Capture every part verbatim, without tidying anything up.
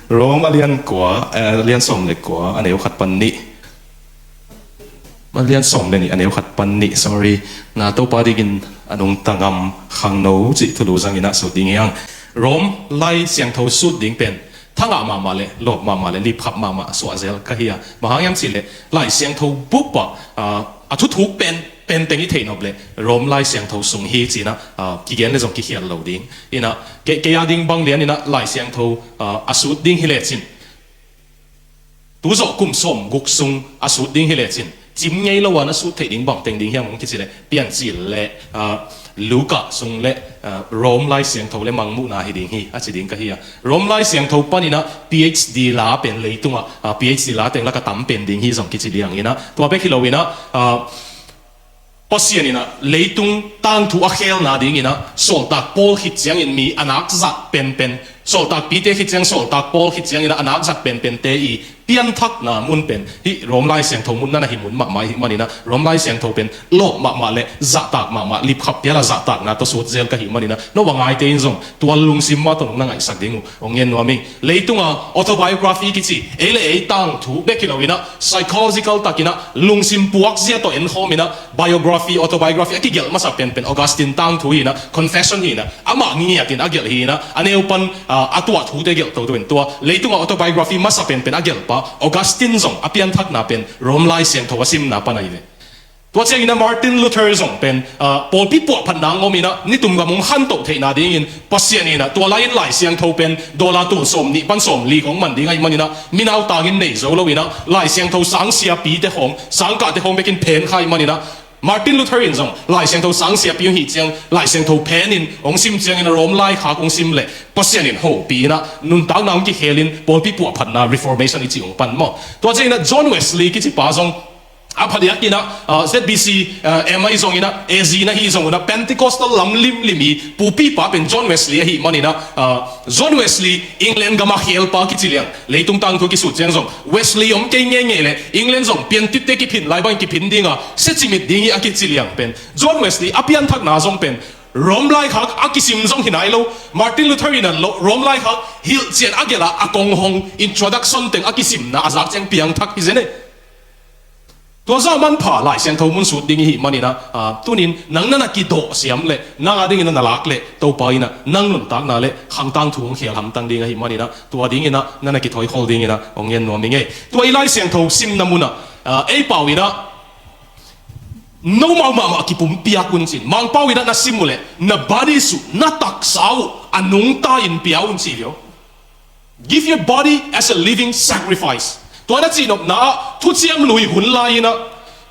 Rom a lian kua, eh, a lian sawm le kua, a neu khat pan nih. A lian sawm le nih, a neu khat pan nih, sorry. Na Topa dingin a nungta ngam khangno cih thulu zangin a sut ding hi hang. Rom Lai Siangtho sut ding pen thangah mahmah le lawp mahmah le lipkhap mahmah suahzel ka hi a, bang hang hiam cihleh Lai Siangtho bup ah, ah, a thuthuk pen penteng i theih nop le Rom Lai Siangtho sung hi ci-in ah, ah, kigen le zong kikhial lo ding. In ah, kei, kei a ding bang lian in ah Lai Siangtho, ah, a sut ding hi lecin, tu zawh kum sawm guk sung a sut ding hi lecin, cim ngei lo a na sut theih ding bangteng ding hiam hong kici le Piancil le, ah, Luka sung le, ah, Rom Lai Siangtho le Mangmuhna hi ding hi a ci ding ka hi a. Rom Lai Siangtho panin ah PhD la pen leitungah, ah, PhD la teng lak a tam pen ding hi zong kici liang in ah, tua bek hi lo in ah, ah, Pasian in ah leitung tangthu a khelna dingin ah sawltak Paul khit ciangin mi a nak zat penpen, sawltak Peter khit ciang sawltak Paul khit ciangin ah a nak zat penpente i pianthakna mun pen hih Rom Lai Siangtho mun na na hi mun mahmah i hih manin ah Rom Lai Siangtho pen lawp mahmah le zahtak mahmah, lipkhap pial a zahtakna tawh sut zel ka hih manin ah, no bang ngaite in zong tua lungsim mah tawh nong na ngaihsak ding uh hong ngen nuam ing. Leitunga autobiography kici, ei le ei tangthu bek hi lo in ah, psychological takin ah lungsim puakzia tawh enkhawm in ah, biography, autobiography a kigelh masa penpen Augustine tangthu hi in ah, confession hi in ah, amah ngiatin a gelh hi in ah, a neu pan, ah, a tuah thute gelh toto in tua leitunga autobiography masa penpen a gelhpa Augustine zong a pianthakna pen Rom Lai Siangtho a simna pan ahi ve. Tua ciangin ah Martin Luther zong pen, ah, pawlpi puahphatna ngawm in ah nitum gam hong khantoh theihna dingin Pasian in ah tua lai-in Lai Siangtho pen dollar tul sawm nih pan sawm li kong man ding ahih manin ah, mi nautangin nei zo lo in ah Lai Siangtho sang siapite khawng, sangkahte khawng bekin phen kha ahih manin ah, Martin Luther in zong Lai Siangtho sang siapi hong hih ciang Lai Siangtho phenin hong sim ciangin ah Rom laikhak hong sim le Pasian in hopih in ah nuntakna hong kikhelin pawlpi puahphatna Reformation i cih hong pan maw. Tua ciangin ah John Wesley kici pa zong a phadiak in ah, ah, Z B C, ah, M ahi zongin ah, A Z na hi zong un ah, Pentecostal lam limlim i pupipa pen John Wesley ahih manin ah, ah, John Wesley England gam a khelpa kici liang, leitung tangthu kisut ciang zong Wesley om kei ngeingei le England zong piantitte kiphin lai bang kiphin ding a, sia cimit ding hi a kici liang pen John Wesley a pianthakna zong pen Rom laikhak a kisim zong hi nai lo. Martin Luther in ah lo, Rom laikhak hilhcian a gelh a, a kong hong introduction teng a kisimna a zak ciang piangthak hi zen e. Tua zah manpha Lai Siangtho mun sut ding i hih manin ah, ah, tunin nang na na kidawh siam le nang a dingin na na lak le Topa in ah nang nuntakna le khangtang thu hong khel hamtang ding ahih manin ah, tua dingin ah na na kithoikhol dingin ah hong ngen nuam ing ei. Tua i Lai Siangtho simna mun ah, ah, ei pau in ah nomau mahmah kipumpiak un cin, Mangpau in ah na sim uh le na body uh, na taksa uh a nungta in pia un ci lio. Give your body as a living sacrifice. Tua na cihnopna ah thuciam lui hun lai-in ah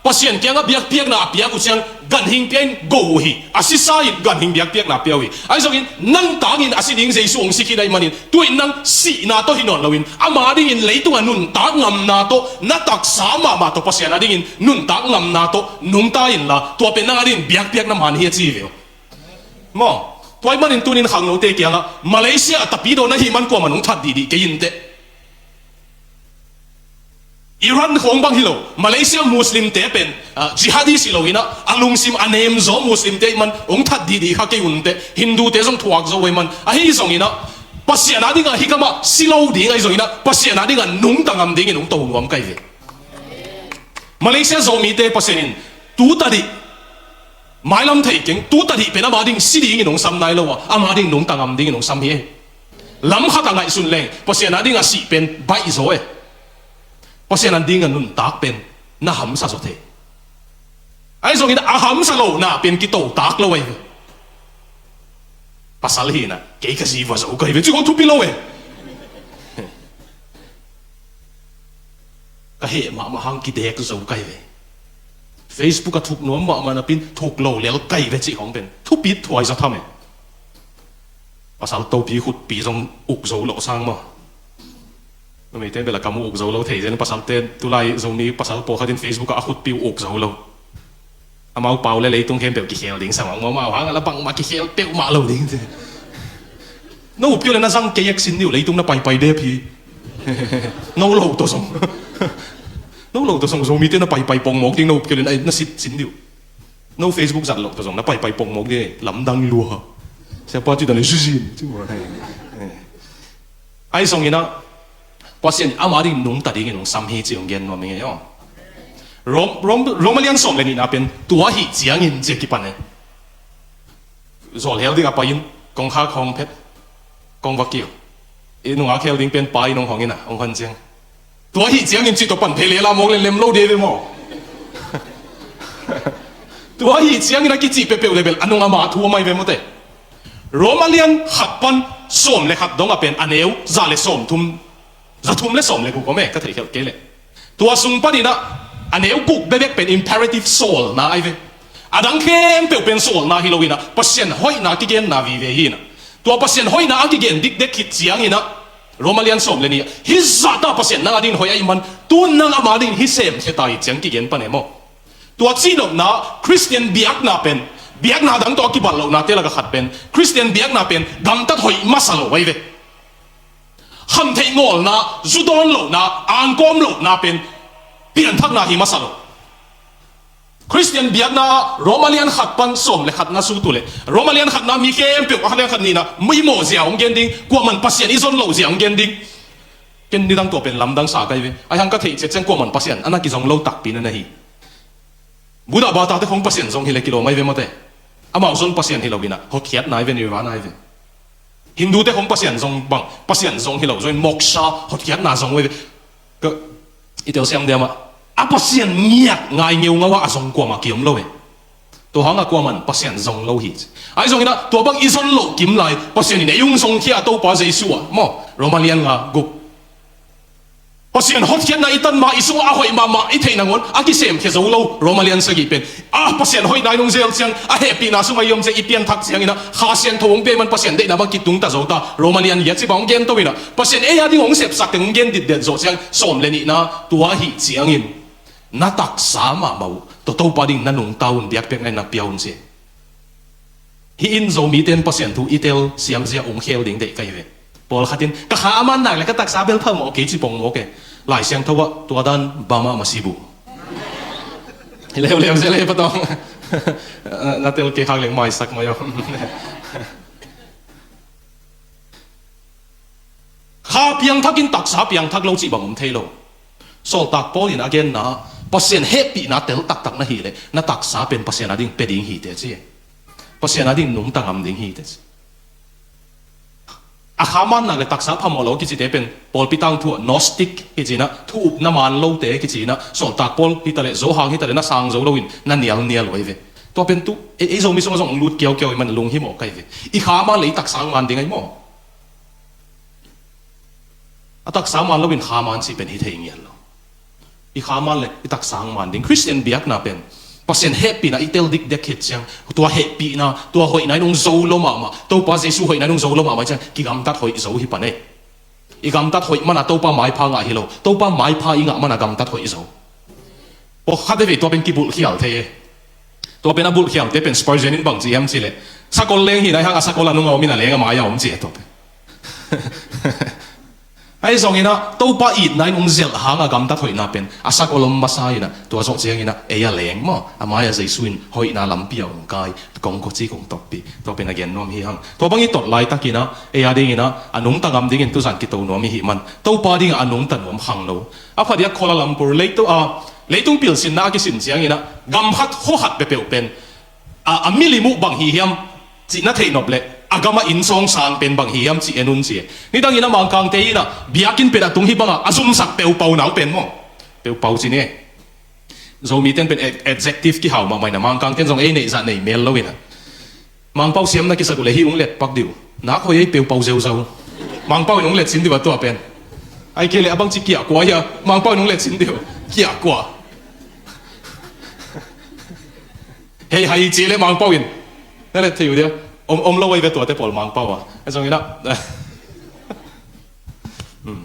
Pasian kiangah biakpiakna a piak uh ciang ganhing pia in go uh hi. A sisa in ganhing biakpiakna pia uh hi. Ahi zongin nang tangin a si ding Jesu hong si khin ahih manin tu-in nang sihna tawh hi nawn loin ama dingin leitungah nuntak ngamna tawh na taksa mahmah tawh Pasian a dingin nuntak ngamna tawh nungta inla tua pen nang a dingin biakpiakna man hi a ci hi ve uh. Maw, tua ahih manin tunin khangnote kiangah Malaysia a tapidaw na hih man kuamah nong that dihdih kei inteh. Iran khawng bang hi lo, Malaysia Muslimte pen, ah, jihadis hi lo in ah, a lungsim a nemzaw Muslimte ahih man hong that dihdih kha kei unteh, Hindute zong thuak zo ahih man, ahi zongin ah Pasian a dingah hih kamah si lo ding ahi zongin ah Pasian a dingah nungta ngam dingin hong to nuam ka hi ve. Malaysia Zomite Pasian in tu tadih mailam thei keng, tu tadih pen ama ding si dingin hong sam nai lo a, ama ding nungta ngam dingin hong sam hi. Lam khat a ngaihsun leng Pasian a ding a sih pen baih zaw e. Pasian a ding a nuntak pen na hamsa zaw thei. Ahi zongin a hamsa lo na pen kitotak lo ahi. Pasal hi na, kei ka zi va zo ka hi ve, ci khong thupi lo e. Ka heh mahmah hang kidek zo ka hi ve. Facebook a thuk nuam mahmah napin thuk lo lel ka hi ve cih khong pen thupit thuai za tham e. Pasal topi khutpi zong uk zo lo sang maw. Numeite bel a kam uh uk zo lo thei zen, pasalte tulai Zomi pasal pawlkhat in Facebook ah a khutpi uh uk zo lo. Amau pau le leitung khempeuh kikhel ding sa mah, amau hang a la bangmah kikhel peuhmah lo ding. No up kio le na zang kei ek sin ni uh, leitung na paipai dep hi. No lo tawh zong. No lo tawh zong Zomite na paipai pongmawk ding, no up kio le na, na sit sin ni uh. No Facebook zat lo tawh zong na paipai pongmawk ding, lamdang lua. Siapa ci dan le zuzin ci uh. Ahi zongin ah Pasian in ama ding nungta dingin hong sam hi ci hong gen nuam hi ngei aw. Rom, Rom, Rom a lian sawm le nihna pen tua ahih ciangin ci a kipan e. Zawl hel ding a pai-in kong khak hong phet, kong va kil. I nungak hel ding pen pa in hong hong in a, hong hon ciang. Tua ahih ciangin cih tawh pan phei lela mawk le lem lo ding ve maw? Tua ahih ciangin a kicih peuhpeuh le bel a nung ama thu a mai ve mawte. Rom a lian khat pan sawm le khat dong a pen a neu za le sawm thum, za thum le sawm le guk om e, ka theih khelh kei leh. Tua sung panin ah a neu guk bekbek pen imperative sawlna ahi ve. A dang khempeuh pen sawlna hi lo in ah Pasian hoihna kigenna vive hi in ah. Tua Pasian hoihna a kigen dikdek khit ciangin ah Rom a lian sawm le nih ah, hih zahta Pasian nang a dingin hoih ahih man, tu nang ama dingin hih semkhia ta hi ci-in kigen pan e maw? Tua cihnopna Khristian biakna pen, biakna dang tawh a kibat lohnate lak a khat pen, Khristian biakna pen gamtat hoih masa lo ahi ve. Khamtheih ngawlna, zu dawn lohna, angkawm lohna pen pianthakna hi masa lo. Khristian biakna ah Rom a lian khat pan sawm le khat na sut uh leh, Rom a lian khatna mi khempeuh a lian khat nihna i mawh zia hong gen ding, kuaman Pasian i zon loh zia hong gen ding. Ken nidang tua pen lamdang sa ka hi ve. Ahi hang ka theih ciat ciang kuaman Pasian a na kizong lo takpi na na hi. Buddha bata te khong Pasian zong hi le kilawm ahi ve mawte. Amau zon Pasian hi lo in ah hotkhiatna ahi ve, nirvana ahi ve. Hindu te khong Pasian zong bang, Pasian zong hi lo, zong in moksha, hotkhiatna zong uh ahi ve. Ka, i telsiam diam ah, a Pasian ngiat ngai ngeungau ah a zong kuamah kiom lo e. Tua hang a kuaman Pasian zong lo hi. Ahi zongin ah tua bang i zon loh kim lai Pasian in ei hong zongkhia a Topa Jesu ah maw? Rom a lian nga guk. Pasian hotkhiatna i tan ma i sungah a hoih mahmah i theih nangawn a kisemkhia zo lo. Rom a lian sagih pen, a Pasian hoihna in hong zel ciang, a hehpihna sungah i om ciang, i pianthak ciangin ah Kha Siangtho hong pia man Pasian deihna bang kitungta zo ta. Rom a lian giat ci bang hong gen to in ah Pasian ei a ding hong sepsak teng hong gen ditdet zawh ciang sawm le nihna tua ahih ciangin na taksa mahmah uh tawh Topa ding na nungta un, biakpiakna in na pia un ci. Hih in Zomite in Pasian thu i telsiam zia hong khel ding deih ka hi ve. Pawlkhat in ka kha a man nak le ka taksa bel phamawh kei ci pong mawk e. Lai Siangtho ah tua dan bama masibu. Leuleu zia le patawng. Na tel kei khak leng maisak mai aw. Kha piangthak in taksa piangthak lo cih bang om thei lo. Sawltak Paul in a genna ah Pasian hehpihna tel taktak na hih leh na taksa pen Pasian a ding pia ding hi teh ci. Pasian a ding nungta ngam ding hi teh ci. A kha man nak le taksa phamawh lo kicite pen pawlpi tangthu ah Gnostic kici in ah, thu upna man lote kici in ah, Sawltak Paul hi ta leh, Johan hi ta leh na sang zo lo in na nialnial uh ahi ve. Tua pen tu ei, ei Zomi sungah zong hong lut kiaukiau ahih man lunghimawh ka hi ve. I kha man le i taksa hong man ding ahi maw? A taksa man lo in kha man cih pen hi thei ngial lo. I kha man le i taksa hong man ding. Khristian biakna pen Pasian hehpihna i tel dikdek khit ciang, tua hehpihna, tua hoihna in hong zo lo mahmah, Topa Jesu hoihna in hong zo lo mahmah ciang kigamtat hoih zo hi pan ei. I gamtat hoih man a Topa maipha ngah hi lo, Topa maipha i ngah man a gamtat hoih zo. Pawlkhat veve tua pen kibulhkhial thei e. Tua pen a bulhkhialte pen Spurgeon in bang ci hiam cih leh, sakol leng hi nai hang a sakol a nung a om in a leng a mai a om ci e tua pen. Ahi zongin ah Topa itna in hong zelh hang a gamtat hoihna pen a sakol om masa in ah, tua zawh ciangin ah ei a leng maw, a mai a Jesu in hoihna lampi a hong kai, kong kawci kong tawppih, tua pen a gen nuam hi hang. Tua bang i tot laitakin ah ei a dingin ah a nungta ngam dingin tuzan kito nuam i hih man, Topa dingah a nungta nuam khangno. A phadiak Kuala Lumpur leitung, a, leitung pilsinna a kisin ciangin ah gam khat khua khat peuhpeuh pen a, a milim uh bang hi hiam cih na theih nop leh a gamah inn sawng sang pen bang hi hiam cih en un ci. Nidangin a Mangkangte in ah biakinn pen a tung hi bangah a zumsak peupau nau pen maw? Peupau ci ni. Zomite in pen ad-, adjective kihau mahmah in ah Mangkangte in zong ei neihzah nei mel lo in ah. Mangpau siam na kisak uh leh hih hong let pak dih uh. Nak hoih ei, peupau zeuzau. Mangpau in hong let sin dih uh a tua pen. Ahih kei leh a bangci kiahkua hi a, Mangpau in hong let sin dih uh. Kiahkua. Hei hai ci leh Mangpau in na let thei uh dia. Om, om lo ahi ve tuate pawl Mangpau a. A zongin ah. Hmm.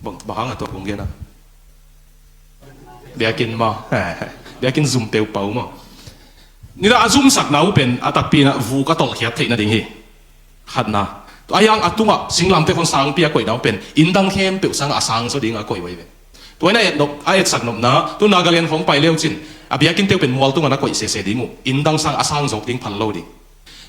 Bang, bang hang a tua kong gen a. Biakinn maw? Biakinn zum peupau maw? Nidang a zumsakna uh pen a takpi in ah vuk a tolhkhiat theih nading hi. Khatna. Tua ahi hang a tungah singlamteh khong sangpi a koihna uh pen inn dang khempeuh sangah a sang zaw dingah a koih uh ahi ve. Tua in a et nop, a etsak nopna, tu Nagaland khong pai le uh cin a biakinnte uh pen mual tungah na koih sese ding uh. Inn dang sang a sang zawk ding phal lo ding.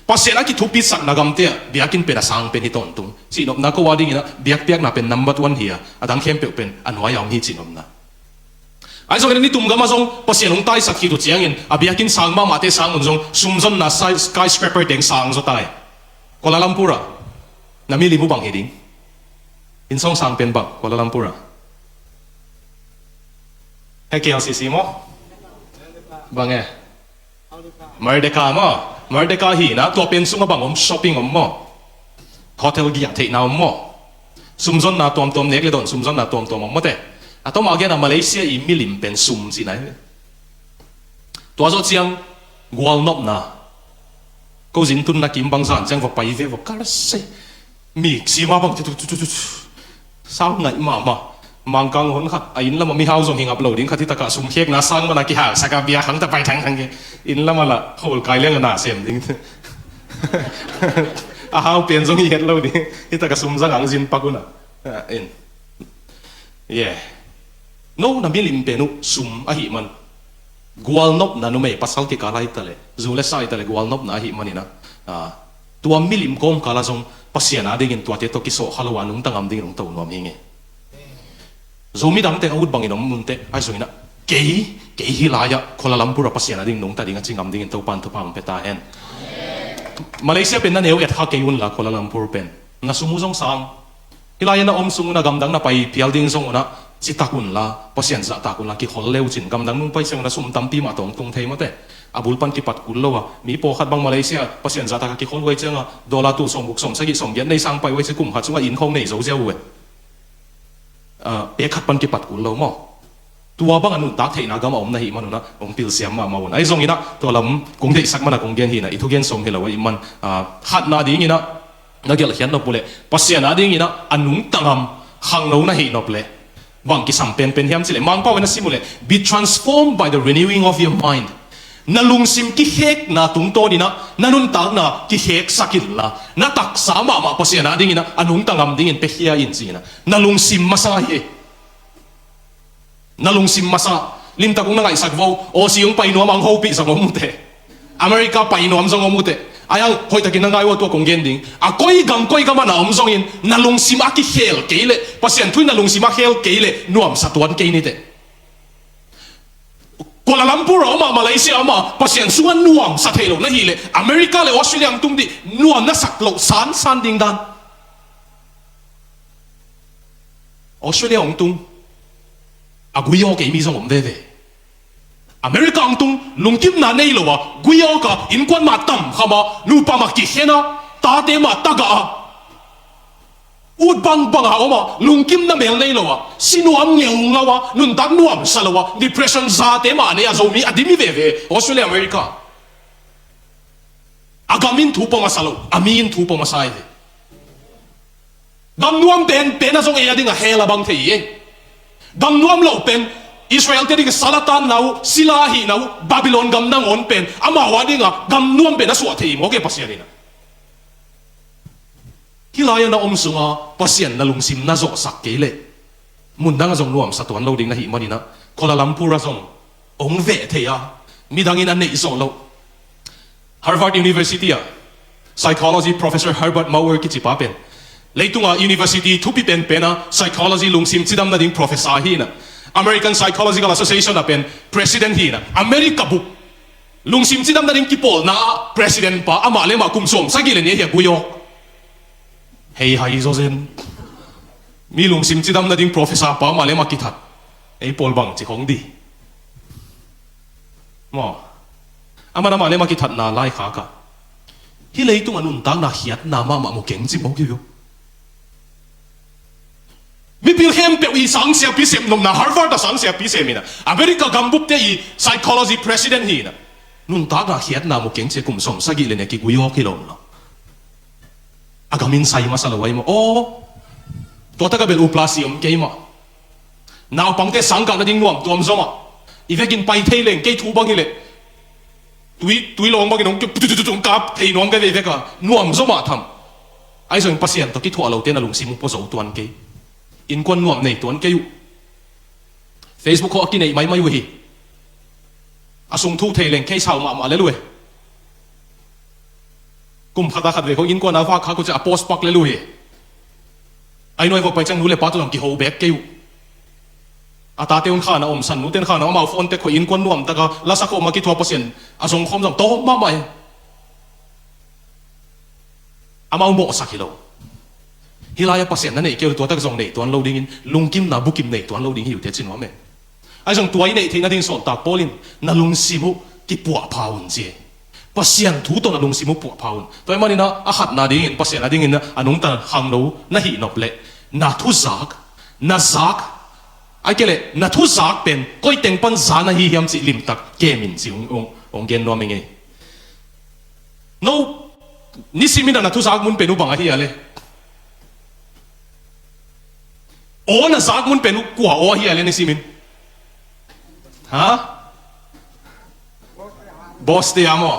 Pasian a kithupisakna gamte ah biakinn pen a sang pen hi tawntung. Cihnopna ko a dingin ah biakpiakna pen number one hi a, a dang khempeuh pen a nuai a om hi cihnopna. Ahi zongin a nitum gam ah zong Pasian hong taisak khit uh ciangin a biakinn sang mahmahte sang un zong sumzonna skyscraper teng sang zaw ta hi. Kuala Lumpur ah na milim uh bang hi ding? Inn sawng sang pen bang Kuala Lumpur ah? Hei, K L C C maw? Bang e? Merdeka maw? Merdeka hi na, tua pen sungah bang om? Shopping om maw? Hotel giah theihna om maw? Sumzonna tuamtuam, nek le dawn sumzonna tuamtuam om maw te? A tawm a gen a Malaysia i milim pen sum cihna hi. Tua zawh ciang gualnopna. Ko zin tunna kim bang zan ciang va pai ve va kar se. Mi sima bang tu tu tu tu tu. Sau ngaih mahmah. Mangkang hon khat a inn lamah mihau zong hi ngap lo ding khat, hi takah sum khekna sang mana kihalsak a bia khang ta pai thangthang ke. Inn lamah lah hol kai liang a na sem ding. A hau pen zong hi het lo ding. Hi takah sum zang ang zin pak un a. Ah, in. Yeah. No, na milim pen uh sum ahih man. Gualnopna numei pasal kikal ahi ta leh, zu le sa ahi ta leh gualnopna ahih manin ah, ah, tua milim kawmkal ah zong Pasian a dingin tuate tawh kisawh kha lo a nungta ngam dingin hong to nuam hi ing e. Zomi dangte a ut bangin om un teh, ahi zongin ah kei, kei hih lai-ah Kuala Lumpur ah Pasian a ding nungta ding a ci ngam dingin Topa'n thupha hong pia ta hen. Malaysia pen na neu et kha kei un la, Kuala Lumpur pen na sum uh zong sang. Hih lai-ah na om sung un a gamdang na pai phial ding zong un ah citak un la, Pasian zahtak un la, kikhol le uh cin. Gamdang nung pai ciang un a sum tampi mah tawh tung thei maw te. A bul pan kipat kul lo a, mi pawlkhat bang Malaysia Pasian zahtak a kikhol uh ahih ciangin dollar tul sawmguk, sawmsagih, sawmgiat nei sang pai uh ahih ciang kum khat sungah inn khawng nei zo ziau uh e. Ah, pek khat pan kipat kul lo maw? Tua bang a nuntak theihna gam a om na hih man un ah hong pilsiam mahmah un. Ahi zongin ah tua lam kong deihsak man a kong gen hi na, i thugen sawm hi lo ahih man, ah, khatna dingin ah na gelhkhiat nop uh leh Pasian a dingin ah a nungta ngam khangno na hih nop leh bang kisam penpen hiam cih leh Mangpau in a sim uh leh, "Be transformed by the renewing of your mind." Na lungsim kikhekna tungtawnin ah na nuntakna kikheksak inla, na taksa mahmah Pasian a dingin ah a nungta ngam dingin piakhia in ci-in ah. Na lungsim masa hi. Na lungsim masa. Limtak hong na ngaihsak vo. Aussie hong pai nuam ang hopih zong om uh teh. America pai nuam zong om uh teh. Ahi hang hoihtakin na ngai uh a, tua kong gen ding. A koi gam koi gam ah na om zongin na lungsim a kikhel kei leh, Pasian thu in na lungsim a khel kei leh nuamsa tuan kei ni teh. Kuala Lumpur a om a, Malaysia a om a, Pasian sungah nuamsa thei lo na hih leh America le Australia hong tung dih, nuam na sak loh sansan ding dan. Australia hong tung a gui awk ei mi zong om veve. America hong tung lungkimna nei lo a gui awk a, innkuan mah tam kham a, nupa mah kikhen a, tate mah tagah a, ut bangbang a om a, lungkimna mel nei lo a, si nuam ngeungau a, nuntak nuamsa lo a, depression zate mah nei a, Zomi a dim hi veve Australia, America. A gam in thu pua masa lo, a mi in thu pua masa hi ve. Gam nuam penpen a zong ei a ding a hell a bang thei hi. Gam nuam lo pen Israel te ding a sal a tanna uh, sila ahihna uh, Babylon gam nangawn pen amau a ding a gam nuam pen a suah thei hi maw ke Pasian in ah. Hih lai-ah na om sungah Pasian na lungsim na zawhsak kei leh mun dang ah zong nuamsa tuan lo ding na hih manin ah Kuala Lumpur ah zong hong veh thei a, midang in a neih zawh loh. Harvard University ah psychology professor Herbert Maurer kici pa pen leitunga university thupi penpen a psychology, lungsim cidam nading professor hi in ah, American Psychological Association ah pen president hi in ah, America bup lungsim cidam nading kipawlna ah president pa amah le amah kum sawm sagih le nih ahi a gui awk. Hei hai zaw zen. Mi lungsim cidam nading professor pa amah le amah kithat. Ei pawl bang ci khong di. Maw? Amah amah le amah kithatna laikhak ah hih leitung a nuntakna khiatna mahmah mu keng ci mawk hi uh. Mipil khempeuh i sang siapi sem nopna, Harvard a sang siapi sem in ah, America gambupte i psychology president hi in ah, nuntakna khiatna mu keng ci a kum sawm sagih le nih a kigui awk hi lo maw. A gam in sai masa lo ahi maw. Aw, tua tak a bel upla si om kei mah. Naupangte sangkah nading nuam tuam zaw mah. I vekin pai thei leng kei thu bang hi leh tui, tui lawng bangin hong ki, tu, tu, tu, tu, hong kap thei nuam ka vei vek a, nuam zaw mah tham. Ahi zongin Pasian tawh kithuah lote na lungsim uh pua zo tuan kei. Innkuan nuam nei tuan kei uh. Facebook khawh a kineih maimai uh hi. A sung thu thei leng kei sau mahmah lel uh e. Kum khat a khat vei khong innkuan a vak khak uh ciang a post pak lel uh hi. Ai nuai vok pai ciang nu le pa tawh zong kiho bek kei uh. A tate un khan a om, san nute un khan a om, amau phone tek khawh innkuan nuam taka la sa khawm a kithuah Pasian a zong khawm zong tawm mahmah hi. Amau mawhsak hi lo. Hih lai-ah Pasian na neih kei uh leh tua tak zong nei tuan lo dingin, lungkimna bukim nei tuan lo ding hi uh teh ci nuam e. Ahi zong tua i neih theih nading Sawltak Paul in na lungsim uh kipuahpha un ci e. Pasian thu tawh na lungsim uh puahpha un. Tua ahih manin ah a khatna dingin Pasian a dingin ah a nungta khangno na hih nop leh na thuzak, na zak, ahih kei leh na thuzak pen koi teng pan za na hi hiam cih limtak kem in ci hong, hong, hong gen nuam ing ei. No, nisimin ah na thuzak mun pen uh bang ahi a le? Aw na zak mun pen uh kua aw ahi a le nisimin? Ha? Boss te a maw?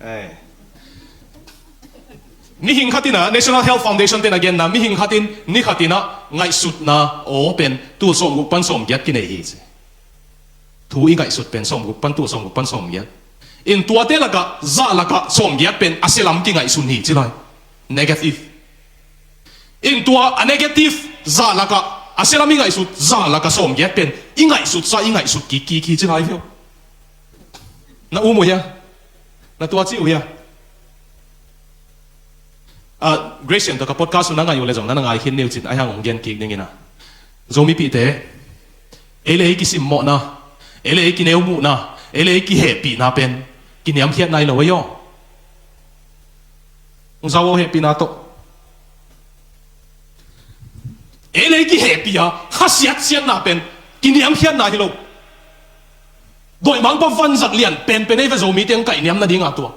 Ei. Mihing khat in ah, National Health Foundation te in a genna, mihing khat in ni khat in ah ngaihsutna aw pen tul sawmguk pan sawmgiat kinei hi ci. Thu i ngaihsut pen sawmguk pan tul sawmguk pan sawmgiat. In tuate lakah, zah lakah sawmgiat pen a sia lam kingaihsun hi ci lai. Negative. In tua a negative zah lakah, a sia lam i ngaihsut zah lakah sawmgiat pen i ngaihsutsa, i ngaihsut kikkik hi ci lai veu. Na um uh hia? Na tua ci uh hia? Ah, Grace Sian tawh ka podcast uh na ngaih uh leh zong na na ngai khin ni uh cin, ahi hang hong gen kik dingin ah. Zomipihte, ei le ei kisimmawhna, ei le ei kineumuhna, ei le ei kihehpihna pen kiniamkhiatna hi lo ei aw. Hong za aw hehpihna tawh. Ei le ei kihehpih a khasiatsiatna pen kiniamkhiatna hi lo. Dawimangpa vanzat lian penpen ei ve Zomite hong kaihniam nading a tua.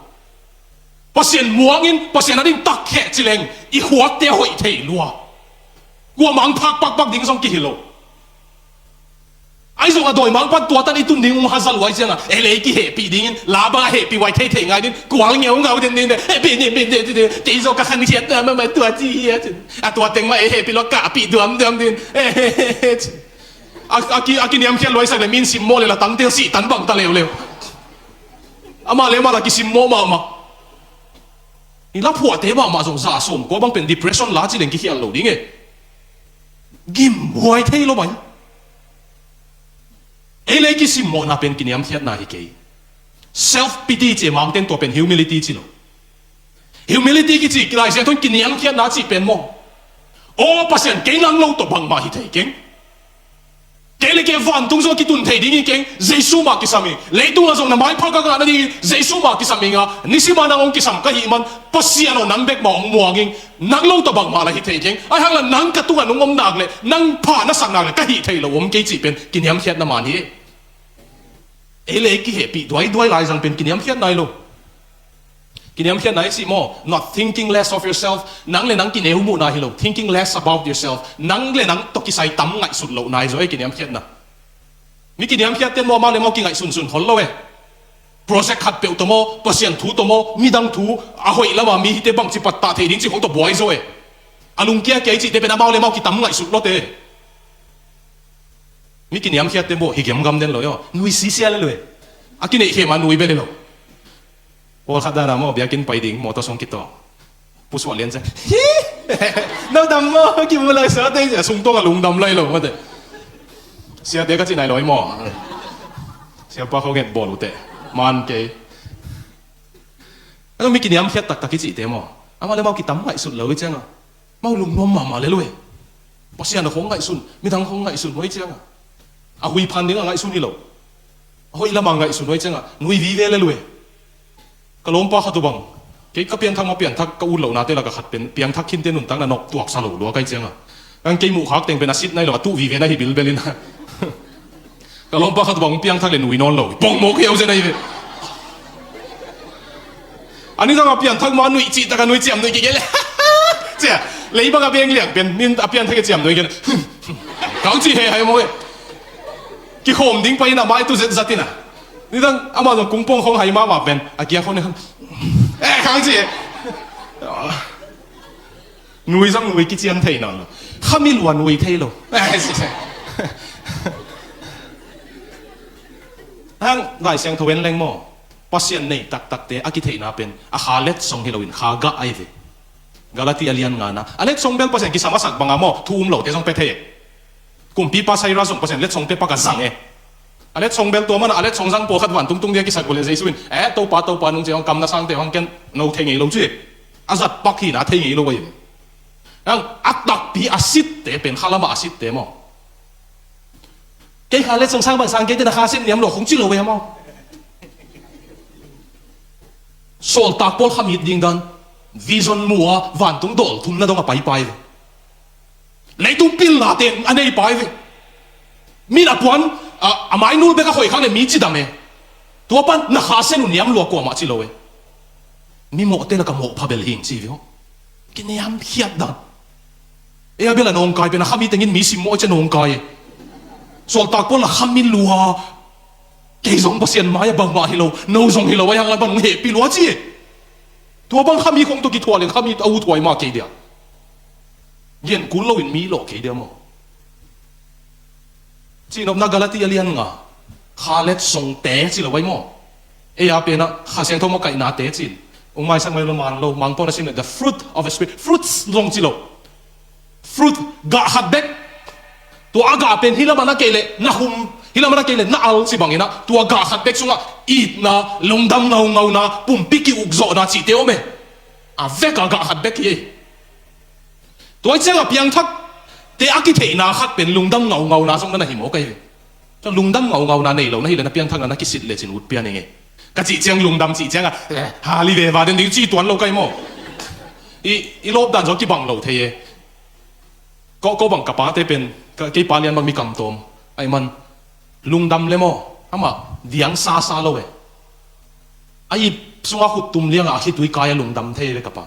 Pasian muangin, Pasian a ding takkhe ci leng i khuakte a hoih thei lua. Kuamah hong phak pakpak ding zong kihi lo. Ahi zongin a dawimangpa tua tan i tun ding hong haza lua ahih ciangin, ei le ei kihehpih dingin, la bang a hehpih huai theithei ngai dingin, kual ngeungau den ding, hehpih ding, hehpih ding, hehpih ding, kei zong ka khankhiatna mahmah tua ci hi a cin. A tua teng mah ei hehpih lua kahpih duamduam dingin. A, a ki, a kiniamkhiat luaisak leh mi in simmawh leh la tangte sihtan bang ta leuleu. Amah le amah la kisimmawh mahmah. I la phuahte mahmah zong za sawm kua bang pen depression la ci leng kikhial lo ding e. Gimhuai thei lo mai. Ei le ei kisimmawhna pen kiniamkhiatna hi kei. Self pity ci e, Mangte in tua pen humility ci lo. Humility kici, Lai Siangtho in kiniamkhiatna cih pen maw? Aw Pasian, kei nang lo tawh bangmah hi thei keng. Kei le kei vantung zong a kitun thei ding hi keng, Jesu mah kisam hi. Leitung ah zong na maipha ka ngah nadingin Jesu mah kisam hi ing a, nisim a nang hong kisam ka hih man, Pasian aw nang bek mah hong muang ing, nang lo tawh bangmah la hi thei keng. Ahi hang la nang ka tungah nong om nak leh, nang pha na sak nak leh ka hih theih loh om kei cih pen kiniamkhiatna man hi. Ei le ei kihehpih duaiduai lai zang pen kiniamkhiatna hi lo. Kiniamkhiatna i cih maw, not thinking less of yourself. Nang le nang kineumuhna hi lo, thinking less about yourself. Nang le nang tawh kisai tam ngaihsut lohna hi zaw ei kiniamkhiatna. Mi kiniamkhiatte maw, amau le amau kingaihsunsun khol lo e. Project khatpeuh tawh maw, Pasian thu tawh maw, midang thu, a hoih lama mi hite bangci pattah thei ding cih khong tawh buai zaw e. A lungkia kia i cihte pen amau le amau kitam ngaihsut lawte. Mi kiniamkhiatte maw, hi gemgam den lo e aw. Nui sisia le lo e. A kineih khem a nui bel hi lo. Pawlkhat dan a maw, biakinn pai ding mawtaw sung kitawng. Pusuah lian ciang, hi! No dam maw, kimu lai sa teng, a sungtawng a lungdam lai lo mate. Siate ka ci nai lo ei maw. Siapa khawng et bawl uh teh. Man kei. A mi kiniamkhiat taktak i cihte maw, amau le amau kitam ngaihsut lo i cianga, amau lungnuam mahmah lel uh e. Pasian a khawng ngaihsun, midang khawng ngaihsun uh i cianga, a huiphan dingah ngaihsun hi lo. A hoih lamah ngaihsun uh i cianga nui vive lel uh e. Ka lawmpa khat uh bang, kei ka pianthak mah pianthak ka ut lohnate lakah khat pen piangthak khinte nuntakna nop tuaksa lo lua ka i cianga, kan kei muhkhak teng pen a sit nai lo, a tuh vive na hi bilbel in. Ka lawmpa khat uh bang piangthak le nui nawn lo, bawngmawk hiau zen ahi ve. A nidang a pianthak ma nui cih taka nui ciam nui kikei le. Cia, lei bang a beng liang pen, nin a pianthak e ciam nui kei le. Kau ci he hai maw e. Kikhawm ding pai in a mai tu zet zat in a. Nidang amah zong kungpawng khawng hai mahmah pen, a kia khawng ne khawng. Eh, kang ci e. Nui zong nui kician thei nawn lo. Khami lua nui thei lo. Hang Lai Siangtho en leng maw. Pasian nei taktakte a kitheihna pen a kha letsong hi loin kha gah ahi ve. Galati a lian ngana a letsong bel Pasian kisam a sak banga maw thu um lote zong pia thei. Kumpipa Cyrus zong Pasian letsong pia pak a zang e. A letsong bel tua mana a letsong zang pawlkhat vantung tung dia kisak uh le Jesu in, eh, Topa, Topa, nung ciang kam na sangte hong ken no thei ngei lo ci e. A zat pak hina thei ngei lo ahi ve. Ang a takpi a sitte pen kha lama a sitte maw? Kei kha letsong sang bang sang kei te na kha sin niam lo khong ci lo ve maw? Sawltak Paul khamit ding dan vision mua vantung dawl thumna dong a paipai ve. Leitung pilna ten a neipai ve. Min a puan a, a mainul bek a khoih khang le mi cidam e. Tua pan na kha sen uh niam lua kuamah ci lo e. Mi mawhte laka mawh pha bel hing ci ve aw. Kiniam khiat dan. Ei a bel a nawngkai pen a khami tengin mi simmawh cia nawngkai e. Sawltak Paul a khami lua. Kei zong Pasian mai a bangmah hi lo, no zong hi lo, a hiang a bang hong hehpih lua ci e. Tua bang khami khong tawh kithuah leng khami a uthuai mah kei dia. Gen kul loin mi lawh kei dia maw? Cihnopna Galati a lian nga kha letsongte ci lo ai maw? Ei a pena kha siangtho mawh kaihnate cin ung maisak mai lo man lo mangpawna sim le the fruit of a spirit, fruits zong ci lo. Fruit gah khat bek. Tua a gah pen hilamah na kei le na hum, hilamah na kei le na al ci banginah tua gah khat bek sungah itna, lungdam ngaungauna, pumpi ki-ukzawhna cihte om e. A vek a gah khat bek hi ei. Tua i ciangah piangthakte a kitheihna khat pen lungdam ngaungauna zong na na hi maw kai ve. Lungdam ngaungauna nei lo na hi le na piangthakna na kisit lecin ut pian ing e. Ka cih ciang lungdam cih ciangah hali veva den ding ci tuan lo kai maw? I lawp dan zong kibang lo thei e. Ko bang ka pate pen kei pa lian bang mi kamtawm ahi man lungdam le maw? Amah diang sasa lo e. A ip sungah khuttum liangah a khitui kai a lungdam thei ve ka pa.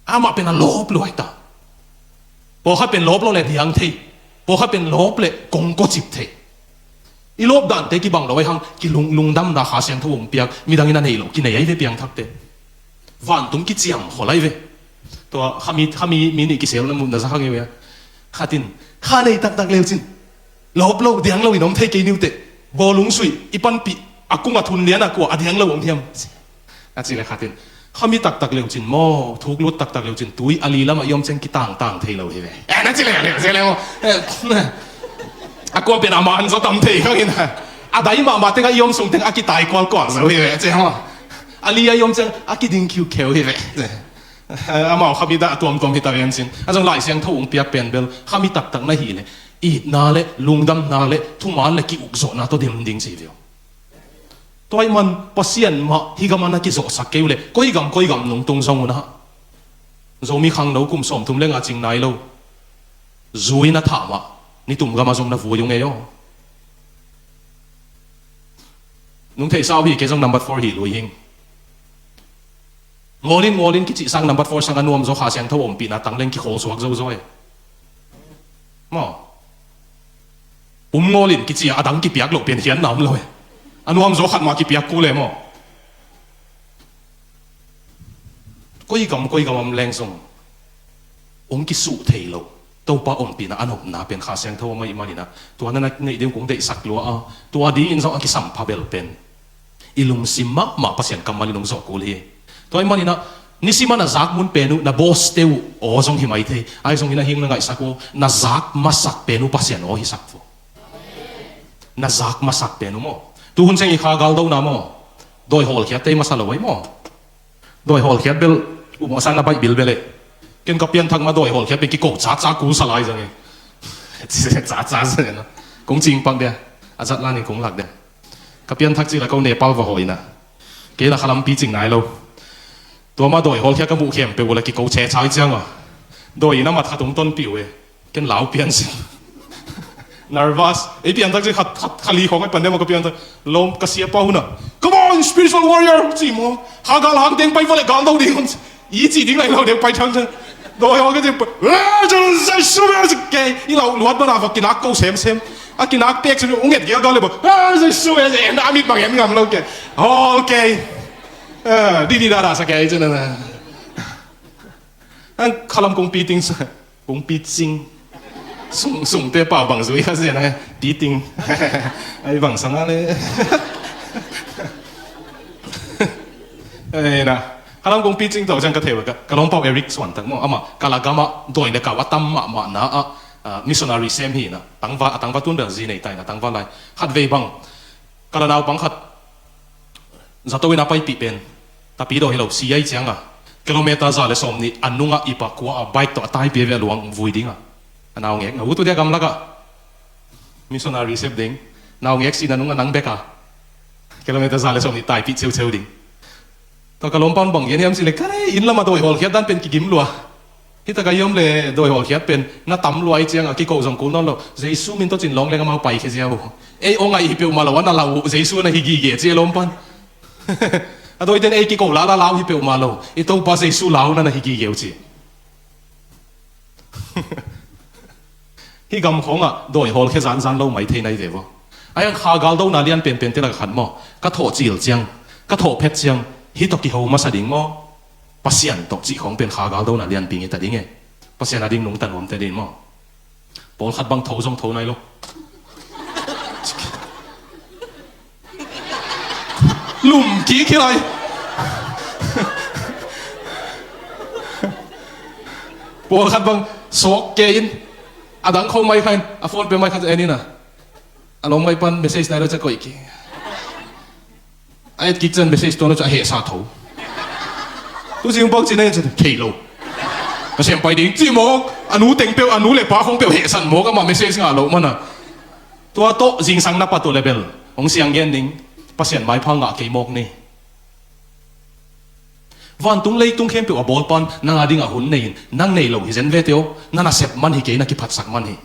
Amah pen a lawp lo ahi ta. Pawlkhat pen lawp lo le diang thei. Pawlkhat pen lawp le kongkocip thei. I lawp dante kibang lo ahi hang kilung, lungdamna kha siangtho hong piak midangin a nei lo kinei ahi ve piangthakte. Vantung kiciam khol ahi ve. Tua khami, khami mi nih kisel na mutna za kha ngei ve a. Khatin kha nei taktak leucin lawp lo diang lo in om thei kei niute. Bawlung suih i panpih a kung a thun lian a kua a diang lo om hiam? A ci le khatin khami taktak leucin maw thuk lut taktak leucin tui a li lamah i om ciang kitangtang thei lo hi ve. Eh, na ci le le ci le maw? Eh, a kua pen a man zaw tam thei khangin a dai mahmah tengah i om sung teng a kitai kualkual zo hi ve ci maw? A li a i om ciang a kiding khiukheu hi ve. Amau khami dah a tuamtuam hi ta vian cin a zong Lai Siangtho ung piak pen bel khami taktak na hi le itna le lungdamna le thuman le ki-ukzawhna tawh dim ding ci hi ve. Tua ahih man Pasian mah hih gamah na kizawhsak kei uh leh koi gam koi gam nungtung zong uh na. Zomi khangno kum sawmthum le nga cing nai lo zui na thah mah nitum gamah zong na vui uh ngei aw. Nung theihsa uh hi kei zong number four hi lui hing. Ngawlin ngawlin kicih sang number four sang a nuamzaw Kha Siangtho ompihna tang leng kikhawl suak zozaw e. Maw? Pum ngawlin kicih a dang kipiak loh pen hian nam lo e. A nuamzaw khat mah kipiak kul e maw? Koi gam koi gam om leng zong hong kisuh thei lo. Topa ompihna a nopna pen Kha Siangtho a mah ih maninah tua na neih ding kong deihsak lua a tua dingin zong a kisam pha bel pen i lungsim mahmah Pasian kammal in hong zawh kul hi. Tua ih maninah nisim a na zak mun pen uh na bawste uh aw zong hi mai thei. Ahi zongin a hing na ngaihsak uh na zak masak pen uh Pasian aw hisak vo. Na zak masak pen uh maw? Tuhun ciang i kha galdona maw? Dawi hawlkhiat tei masa lo ahi maw? Dawi hawlkhiat bel upmawh sang na baih bil bel eh. Ken ka pianthak mah dawi hawlkhiat bel kiko caca kul sa lai zang eh. Caca zang eh na. Kong cing pak dia. A zat lanin kong lak dia. Ka pianthak cila ko Nepal va hawi na. Kei na khalampi cing nai lo. Tua mah dawi hawlkhiat ka muh khempeuh ula kiko che chai ciang a. Dawi ina mat khat hong tonpih uh eh. Ken lau pian sin. Nervous. Ei pianthak si khat, khat, khat li khawng ai pan deuh mah ka pianthak. Lawm ka siapa huna. Come on, spiritual warrior. Ci maw. Kha gal hang deng pai vale gal do ding. I ci ding lai lo deng pai thang thang. Dawi haw ka ci. Kei. I lau luat mana va kinak ko sem sem. A kinak pek sem. Unget gel gal le ba. Na amit bang em ngam lo ke. Okay. Di di da da sa ke. Ang khalam kong piting sa. Kong picing. Sung, sungte pau bang zui kha zen a piting. Ai bang sang a le. Eh, na, khalam kong picing tawh ciang ka thei uh ka, ka lawmpau Eric Suantak maw, amah Kala gamah dawi le kau a tam mahmah na ah, ah, missionary sem hi na, tangva, a tangva tun bel zi nei ta hi na, tangva lai. Khatvei bang, Kala naupang khat zato in a paipih pen, tapi dawi hi lo, si ai ciang a, kilometer za le sawm nih a nungah i pa kua a bike tawh a taipih ve a luang vui ding a. A naungek, na utu dia gamlak ah missionary sep ding. Naungek sihna nung a nang bek a kilometer za le sawm nih taipih ceuceu ding. Tua ka lawmpaun bang gen hiam cih leh, ka le inn lamah dawi hawlkhiat dan pen kigim lua. Hi tak a i om leh dawi hawlkhiat pen na tam lua i ciang a kiko zong kul nawn lo. Jesu min tawh cin lawng leng amau paikhia ziau. Ei aw ngaih hi peuhmah lo a na lau uh, Jesu a na hi gige ci a lawmpaun. A dawiten ei kiko lala lau hi peuhmah lo. I Topa Jesu lau na na hi gige uh ci. Hih gam khawngah dawi hawlkhia zanzan lo mai thei nai ve vaw. A hiang kha galdona lian penpen te lak khat maw, ka thawh cil ciang, ka thawh phet ciang, hih tawh kiho masa ding maw? Pasian tawh cih khawng pen kha galdona lianpi ngei ta ding e. Pasian a ding nungta nuam te ding maw? Pawlkhat bang tho zong tho nai lo. Lum kik hi lai. Pawlkhat bang sawk ke in, a dang kho mai kha in, a phone pe mai kha en in a, a lawm mai pan message nai lo ca koih kik. A et kik ciang message tuan lo ca a hehsa tho. Tu zing bang ci na in ca thei lo. Ka sem pai ding ci mawk, a nu teng peuh, a nu le pa khong peuh hehsan mawk, amah message ngah lo man a. Tua tawh zingsang na pat uh le bel hong siang gen ding, Pasian maipha ngah kei mawk ni. Vantung leitung khempeuh a bawlpan nang a dingah hun nei in, nang nei lo hi zen vete aw, na nasep man hi kei, na kiphatsak man hi.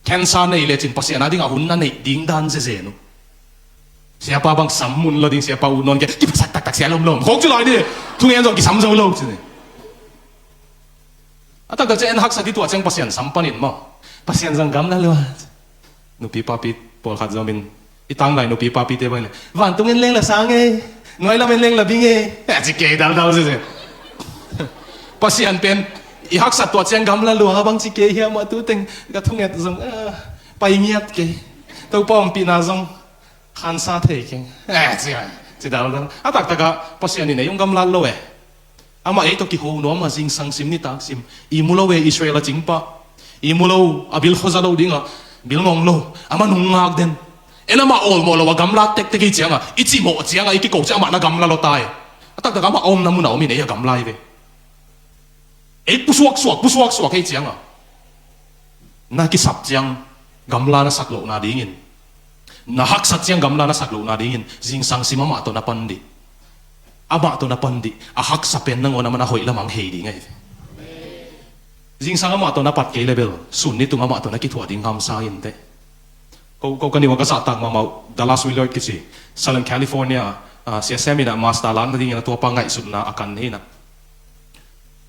Cancer nei lecin Pasian a dingah hun na neih ding dan zezen uh. Siapa bang sam mun lo ding, siapa ut nawn kei, kiphatsak taktak sia lomlom khong ci lai ni. Thungen zong kisam zo lo ci ni. A taktak ciang en haksa dih, tua ciang Pasian sam panin maw? Pasian zong gamla lua. Nupi papi pawlkhat zong in, i tanglai nupi papite bang in, vantung en leng la sang e, nuai lam en leng la bing e, a ci kei daldal sese. Pasian pen i haksat tua ciang gamla lua bang ci kei hiam, a tu teng ka thunget zong, ah, pai ngiat kei. Topa ompihna zong khansa thei keng. Eh, ci, ci daldal. A taktak ah Pasian in ei hong gamlat lo e. Amah ei tawh kiho nuam a, zingsang sim nitak sim. I mu lo e, Israel a cingpa. I mu lo, a bil khuaza lo dingah bil ngong lo. Amah nung ngak den. En amah awlmawh lo a gamlat tektek i ciangah, i cimawh ciangah, i kiko ciang amah na gamla lo ta e. A taktak amah a omna munah om in ei a gamla hi ve. Ei pusuaksuak, pusuaksuak ei ciangah, na kisap ciang gamla na sak lohna dingin, na haksat ciang gamla na sak lohna dingin, zingsang sim amah tawh na pan dih. Amah tawh na pan dih. A haksa pen nangawn a man a hoih lamah hong hei ding ahi ve. Zingsang amah tawh na pat kei le bel sun nitung amah tawh na kithuah ding hamsa inteh. Ko, ko ka niuh a ka zahtak mahmah uh, Dallas Willard kici, Southern California, ah, siasem in a master lakna dingin a tuapa ngaihsutna a kan hi in a.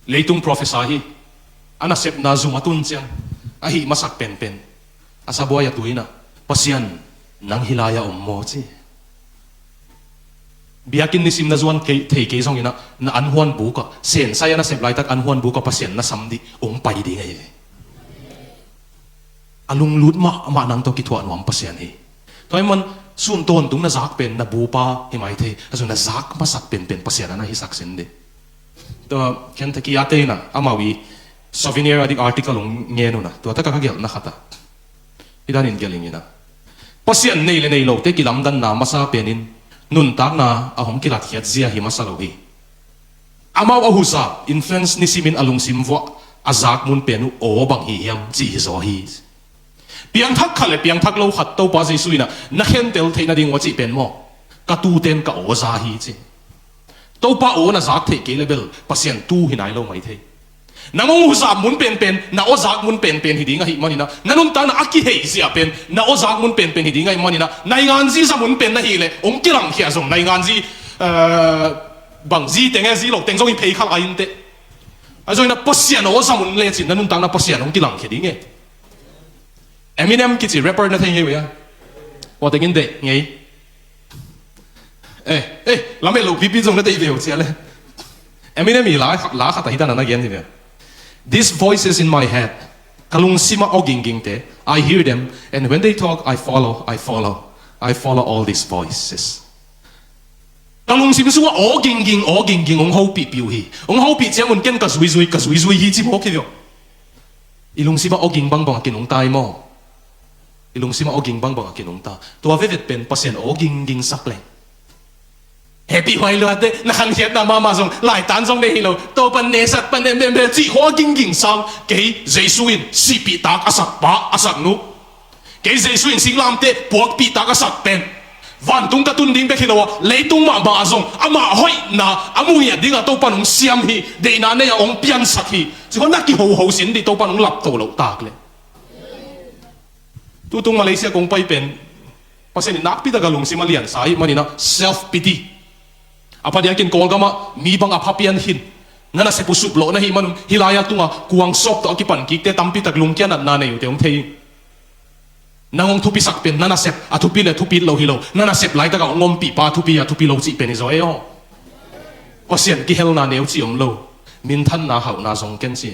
Leitung professor hi, a nasepna zum a tun ciang a hih masak penpen, a sabuai a tui in a, Pasian, nang hih lai-ah om maw ci. Biakinn nisim na zuan kei, thei kei zongin a, na anhuan bukah, sensai a nasep laitak anhuan bukah Pasian na sam dih, hong pai ding ahi ve. A lunglut mahmah nang tawh kithuah nuam Pasian hi. Tua ahih man sun tawntung na zak pen na bupa hi mai thei, a zun na zak masak penpen Pasian a na hisak sin dih. Tua Kentucky a te in a, amau i Souvenir a dik article hong ngen un a, tua takah ka gelhna khat a, hih danin gelh ing in a, Pasian nei le nei lote kilamdanna masa penin nuntakna a hong kilatkhiat zia hi masa lo hi. Amau a huza influence nisimin a lungsim vuah a zak mun pen uh aw bang hi hiam cih hi zaw hi. Piangthak khat le piangthak lo khat Topa Jesu in a na khentel theih nading uh a cih pen maw, ka tuten ka aw za hi ci. Topa aw na zak theih kei le bel Pasian tu hi nai lo mai thei. Nang hong huza mun penpen na aw zak mun penpen hi ding ahih manin a, na nuntakna a kiheih zia pen na aw zak mun penpen hi ding ahih manin a, nainganzi za mun pen na hih leh hong kilangkhia zong nainganzi, eh, bang zi teng e, zi lo teng zong hi phei kha lai inteh. A zong in a Pasian aw za mun lecin na nuntakna Pasian hong kilangkhia ding e. Eminem kici rapper na thei ngei uh hia? Ua tengin deih ngei. Eh, eh, lamet lo pipi zong na deih ve uh cia le. Eminem i la, la khat a hih dan a na gen hi ve. These voices in my head. Ka lungsim a aw ginggingte. I hear them. And when they talk, I follow, I follow. I follow all these voices. Ka lungsim sungah aw gingging, aw gingging hong hopihpih uh hi. Hong hopih ciangun ken ka zuizui, ka zuizui hi ci mawk hi uh. I lungsim ah aw ging bangbang a kinungta hi maw? I lungsim ah aw ging bangbang a kinungta. Tua vevet pen Pasian aw gingging sak leng. Hehpih huai luate, na khankhiatna mahmah zong, laitan zong nei hi lo. Topa nesat pan em em em cih khua gingging sang. Kei Jesu in sihpih tak a sak pa, a sak nu. Kei Jesu in singlamteh puakpih tak a sak pen. Vantung ka tun ding bek hi lo a, leitung mahmah ah zong amah hoihna a mu ngiat dingah Topa in hong siam hi, deihna nei a hong piansak hi. Cih khua na kihoho sin dih, Topa in hong lapto loh tak leh. Tutung Malaysia kong pai pen, Pasian in nakpi taka lungsim a liansa ahih manin ah self pity. A padiakin Kawlgam ah mi bang a pha pian khin. Na nasep uh sup lawh na hih manun, hih lai-a tungah kuang sawp tawh a kipan kikte tampi tak lungkia natna nei uhte hong thei hi. Nang hong thupisak pen na nasep a thupi le thupi lo hi lo. Na nasep laitakah hong ompih pa thupi a thupi lo cih pen hi zaw e aw. Pasian kihelna neu cih om lo. Minthanna hauhna zong ken ci.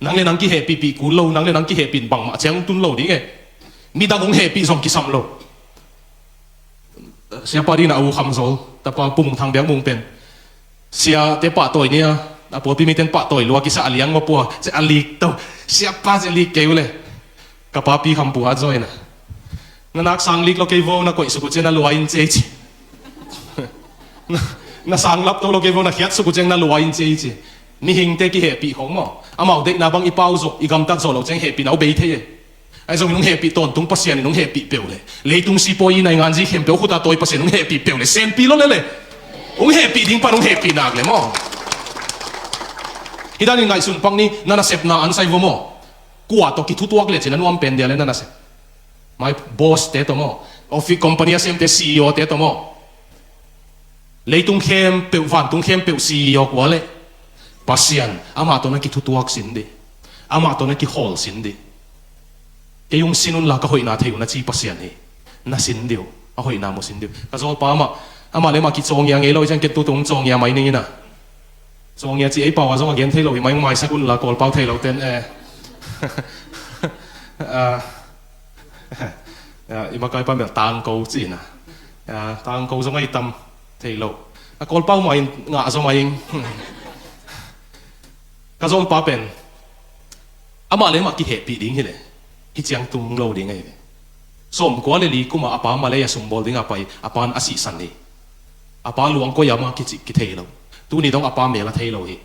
Nang le nang kihehpihpih kul lo, nang le nang kihehpih bangmah ciang tun lo ding e. Midang hong hehpih zong kisam lo. Siapa ding na a u Kham Zol, tapa Pu Mung Thang Biak Mung pen. Siate pahtawi nia, a pawlpi miten pahtawi lua kisa a liang maw pua, ci a lik to. Siapa ci a lik kei uh le. Ka papi Kham Pu a zaw ina. Na nak sang lik lo kei vo, na koih suk uh ciang na lua in ci ei ci. Na, na sang lap to lo kei vo, na khiat suk uh ciang na lua in ci ei ci. Mihingte kihehpih khong maw. Amau deihna bang i pau zawh, i gamtat zawh lo ciang hehpihna uh bei thei e. Ahi zongin hong hehpih tawntung Pasian in hong hehpih peuh le. Leitung sipawi i naingan zi khempeuh khut a tawi Pasian hong hehpih peuh le. Senpi lo le le. Hong hehpih ding pan hong hehpih nak le maw. Hih danin ngaihsun pak ni, na nasepna ansai vo maw. Kua tawh kithutuak le cin a nuam pen dia le na nasep. My boss te tawh maw. Office company a semte C E O te tawh maw. Leitung khempeuh, vantung khempeuh C E O kua le. Pasian, amah tawh na kithutuak sin dih. Amah tawh na kikhawl sin dih. Kei hong sin unla ka hoihna thei uh na ci Pasian hi. Na sin dih uh, a hoihna mu sin dih uh. Ka zawlpa amah, amah le amah kicawngya ngei lo hi ciang ken tutung cawngya mai ning ina. Cawngya ci ei pau a zong a gen thei lo hi mai, hong maisak unla Kawlpau thei lo ten e. Ah, ah, i makaipa mel tangko ci ina. Ah, tangko zong a i tam thei lo. A Kawlpau mah in ngah zaw mah ing. Ka zawlpa pen amah le amah kihehpih ding hi le. Hih ciang tung lo ding ahi ve. Sawmkua le li kuma a pa Malay a sumbawl dinga pai, a pan a sihsan hi. A pa luang koi a mah kici kithei lo. Tuni dong a pa mel a thei lo hi.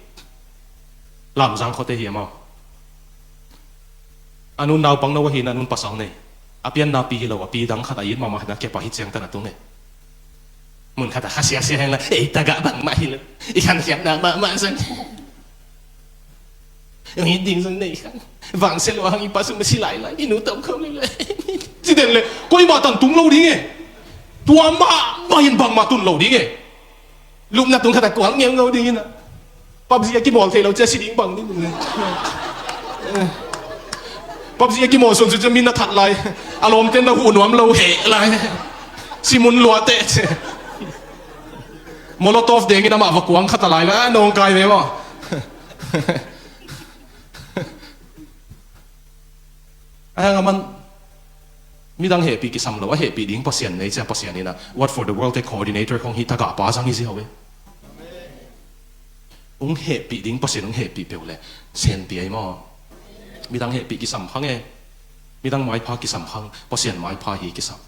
Lamzang khuate hi a mau. A nun naupang no ahi na nun pasal nei. A pianna pi hi lo, a pi dang khat a it mahmah hi na kep a hih ciang tan a tung e. Mun khat a kha siasia heng la, ei tagah bangmah hi lo. I khankhiatna mahmah zang. Hong it ding zong nei khan. Vangsia lua hang i pa sung na si lailai. I nu tom khawm lailai. Ci den le, koi mah tan tung lo ding e. Tua mah, mah in bangmah tun lo ding e. Lupna tung khat a kual ngeungeu ding ina. PUBG a kimawl thei lo cia si ding bang ding le. PUBG a kimawl sun sun cia min na that lai. A lawmten na huh nuam lo heh lai. Si mun lua teh cia. Molotov dengin amah va kuang khat a lai la, a nawngkai ve maw. A hang a man, midang hehpih kisam lo, a hehpih ding Pasian nei cia Pasian ina, What for the World te coordinator khong hi tagah pa zang hi ziau e. Hong hehpih ding Pasian hong hehpih peuh le, senpi ai maw. Midang hehpih kisam khang e. Midang maipha kisam khang, Pasian maipha hi kisam.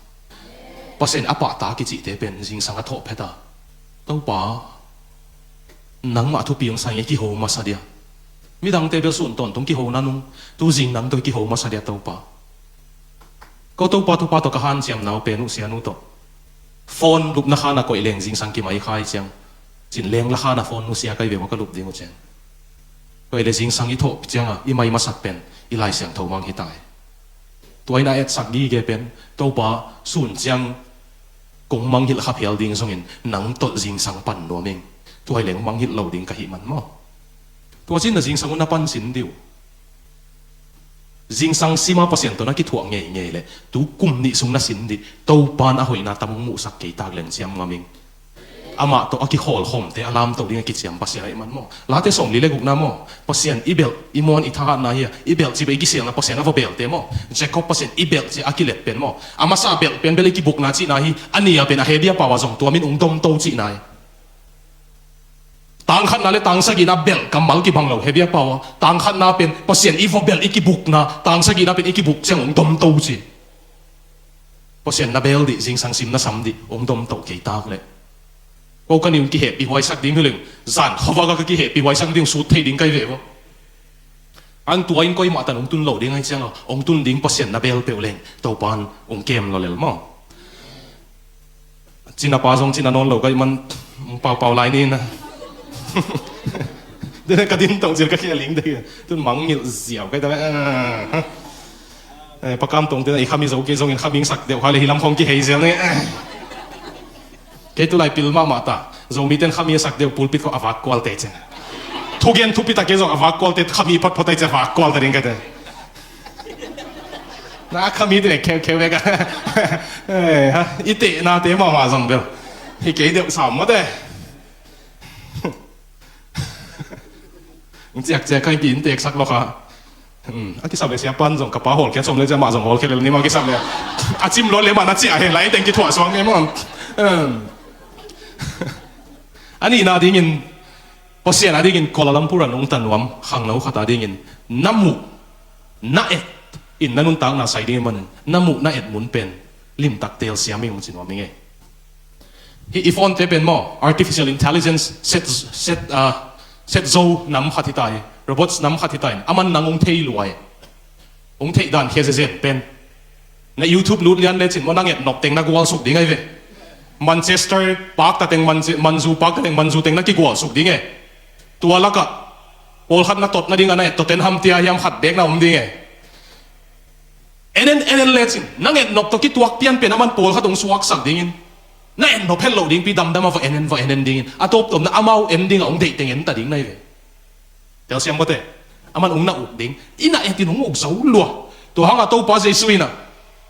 Pasian a pahtak kicihte pen zingsang a thawh phet a. Topa, nangmah thupi hong sa ing e, kiho masa dia. Midangte bel sun tawntung kiho nanung, tu zing nang tawh kiho masa dia Topa. Ko Topa, Topa tawh ka hanciam nau pen uh sianu tawh. Phone lupna khan a koih leng zingsang kimai khai ciang. Cin leng la khan a phone nusia kai ve maw ka lup ding uh ciang. Koih le zingsang i thawh cianga i mai masat pen i Lai Siangtho mang hi tai. Tua ina etsak gige pen Topa sun ciang kong mangngilh kha phial ding zongin nang tolh zingsang pan nuam ing. Tua hi leng mangngilh lo ding ka hih man maw. Tua cin na zingsang un na pan sin diu. Zingsang sima Pasian tawh na kithuah ngeingei le tu kum nih sung na sin dih Topan a hoihna tam hong muhsak kei tak leng ciam ngam ing. Amah tawh a kikhawlkhawmte a lamto ding a kiciam Pasian ahih man maw. Late sawmli le gukna maw. Pasian i belh, i muan i thahatna hi a, i belh ci bel i kisialna Pasian a va belhte maw. Jacob Pasian i belh ci a kilet pen maw. A masa belh pen bel i kibukna cihna hi, a nia pen a Hebia pau a zong tua min ung domto cihna hi. Tang khatna le tang sagihna belh kammal kibang lo, he biakpa aw. Tang khatna pen Pasian i vua belh i kibukna, tang sagihna pen i kibuk ciang hong domto ci. Pasian na bel dih, zingsang sim na sam dih, hong domto kei tak leh. Ko ka nih hong kihehpih huaisak ding hi leng, zan khuavak a ka kihehpih huaisak ding, sut thei ding kai ve aw. An tua in koi mah tan hong tun lo ding ahi ciang a, hong tun ding Pasian na bel peuh leng Topan hong kem lo lel maw. Cina pa zong cina nawn lo ka hih man, paupau lai ni na. Dena ka din tong cil ka khia ling dei. Tun mang ngilh ziau kai ta. Eh, pakam tong tena i khami zo kei zongin khami sak deuh kha le hi lam khong kihei zel ni. Kei tulai pil mahmah ta. Zomi ten khami sak deuh pulpit khong a vak kual te cin. Thugen thupi ta kei zong a vak kual te khami photphot ai cin a vak kual ta ding kai te. Na khami te kheu kheu vek a. Eh, ha, i te na te mahmah zong bel. Hi kei deuh sam mawte. Ciakciak kai pi in teksak lo kha. Hmm, a kisam le sia pan zong ka pa hawlkhia sawm le cia mah zong hawlkhia lel ni mah kisam le. A cim lo le mah na cia he lai teng kithuah suang ni mah. Hmm. A nihna dingin, Pasian a dingin Kuala Lumpur a nungta nuam khangno khat a dingin na muh, na et in na nuntakna sai ding manin na muh na et mun pen limtak telsiam ing hong ci nuam ing e. Hih i phone te pen maw, artificial intelligence set, set, ah, set zo nam khat hi ta hi, robots nam khat hi ta in, aman nang hong thei lua hi. Hong theih dan khia zenzen pen. Na YouTube lut lian lecin maw, na nget nop teng na gualsuk ding ahi ve. Manchester pakta teng, Manche-, Manzu pakta teng, Manzu teng na kigualsuk ding e. Tua lakah pawlkhat na tot nading a na et to ten ham tia hiam khat bek na om ding e. En en, en en lecin, na nget nop tawh kituak pian pen aman pawlkhat hong suaksak dingin, na et nop het loh dingpi damdam a va en en, va en en dingin, a tawptawp na amau en ding a hong deih teng en ta ding na hi ve. Telsiam mawte, aman hong na uk ding, i na et in hong uk zo lua. Tua hanga Topa Jesu in a,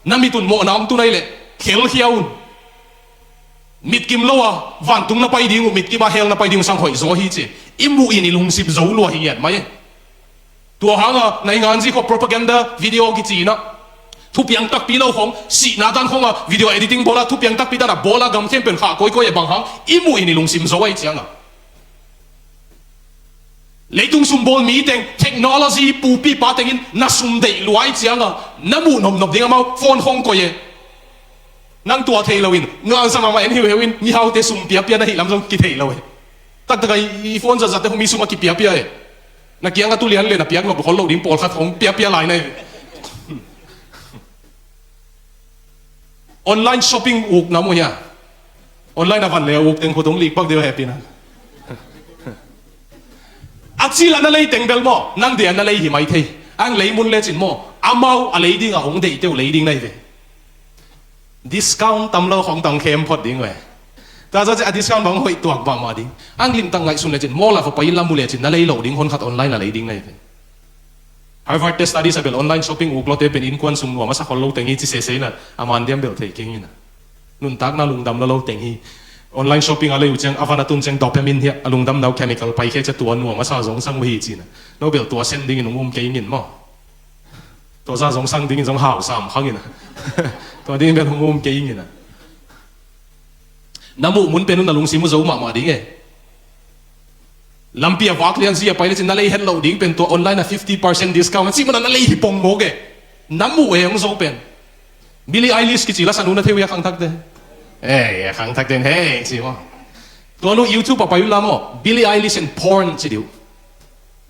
na mit un mawhna hong tun ahih leh khelkhia un. Mitkim lo a vantung na pai ding uh, mitkim a hell na pai ding uh sang hoih zaw hi ci. I muh in i lungsim zo lua hi ngiat mai. Tua hanga na i nganzi khop propaganda video kici in a, thupiang takpi lo khong, sihna dan khong a video editing bawl a, thupiang takpi dan a bawl a, gam khempeuh khah kawikawi a bang hang, i muh in i lungsim zo ahi ciang a. Leitung sumbawl mi teng, technology pupi pa tengin na sum deih lua ahi ciang a, na muh nopnop ding amau phone khong koih e. Nang tua thei loin, ngansa mahmah en hiuheu in, mihaute sum piapia na hih lam zong kithei lo e. Taktak a i, i phone zatzat te khong mi sum a kipiapia e. Na kiang a tu lian le na piak nop khol lo ding pawlkhat khong piapia lai na e. Online shopping uk na mu hia? Online a van le a uk teng khut hong lik pak deuh hehpihna. A cil a na lei teng bel maw, nang dia na lei hi mai thei. Ang lei mun lecin maw, amau a lei ding a hong deihte uh lei ding na hi ve. Discount tam lo khong tang khem phot ding ve. Tua zaw ciah a discount bang hoih tuak mahmah ding. Ang limtak ngaihsun lecin, mall a va pai in lam uh lecin na lei loh ding hon khat online a lei ding na hi ve. Harvard te studies a bel online shopping uk lote pen innkuan sung nuam a sa khol lo teng hi ci sese in a, a man diam bel thei keng in a. Nuntakna lungdam lo lo teng hi. Online shopping a lei uh ciang a van a tun ciang dopamine hi a, a lungdamna uh chemical pai khia ciah tua nuam a sa zong sang uh hi ci in a. No bel tua sen dingin hong um kei ing in maw. Tua sa zong sang dingin zong hau sam khang in a. Tua dingin bel hong um kei ing in a. Na muh mun pen un na lungsim uh zo mahmah ding e. Lampi a vak lian zi a pai lecin na lei het loh ding pen tua online a fifty percent discount a cih mana na lei hi pong mawk e. Na muh e hong zo pen. Billie Eilish kici la sanu na thei uh a khangthakte. Eh, a khangthakte in hei ci maw. Tua nu YouTube a pai uh la maw. Billie Eilish and porn ci dih uh.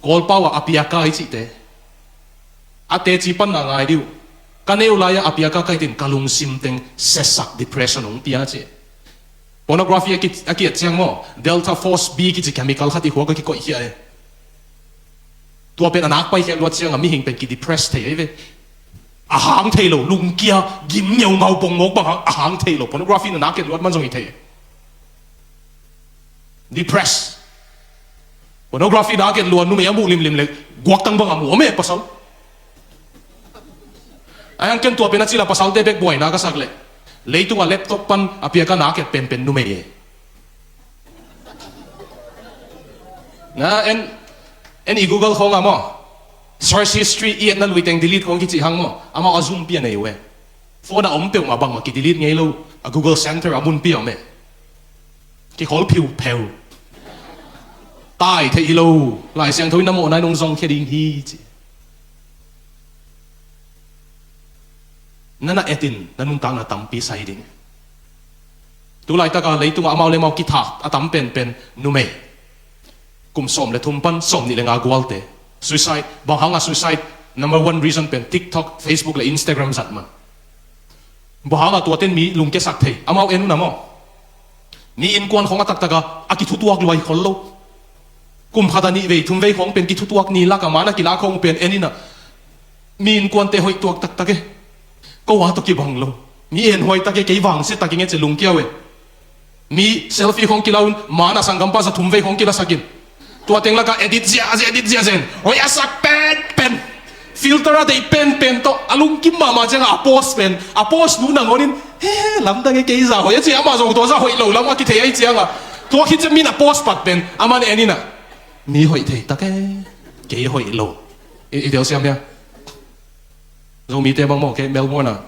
Kawlpau ah a piaka i cihte. A teci panna ngai dih uh. Ka neu lai-ah a piaka ka hitin ka lungsim teng sesak, depression hong pia ci. Pornography a ki, a kiat ciang maw, delta force B kici chemical khat i khuak a kikoihkhia e. Tua pen a nak paikhiat luat ciangah mihing pen kidepress thei ahi ve. A hang thei lo, lungkia, gim ngeungau pongmawk bang hang, a hang thei lo, pornography na nak et luat man zong hi thei. Depress. Pornography na a ket lua numei a muh limlim le guaktang bang a muh om e pasal. A hiang ken tua pen a cila pasalte bek buaina ka sak leh leitung a laptop pan a piaka na a ket penpen numei e. Na en, en i Google khong a maw, search history i etna luiteng delete khong kici hang maw, amau a zumpi a nei uh e. Phone a om peuhmah bangmah kidelete ngei lo, a Google Center a munpi a om e. Kikhol phiupheu. tai theih hi lo. Lai Siangtho in na mawhna in hong zongkhia ding hi ci. Na na et in na nuntakna tampi sai ding. Tu laitaka leitungah amau le amau kithak a tam penpen numei, kum sawm le thum pan sawm nih le nga gualte, suicide. Bang hanga suicide number one reason pen TikTok, Facebook le Instagram zat man. Bang hanga tuaten mi lungkiasak thei? Amau en un a maw. Mi innkuan khong a taktaka a kithutuak luai khol lo. Kum khata nih vei thum vei khong pen kithutuak ni laka man a kilak khong pen en in a, mi innkuante hoih tuak taktak e. Ko a tawh kibang lo. Mi en huai tak e, kei vangsia tak i nge ci lungkiau e. Mi selfie khong kila un, man a sanggampa za thum vei khong kilasak in. Tua teng laka edit ziahziah, edit ziahziah in hoih a sak penpen, filter a deih penpen tawh a lungkim mahmah cianga a post pen, a post nu nangawn in, he, lamdang e, kei za hoih a ci. Amah zong tua za hoih lo lam a kithei ahi cianga, tua khit ciang min a post pat pen aman en in a, mi hoih thei tak e, kei hoih lo. I, i telsiam hia? Zomite bang maw, kei Melbourne ah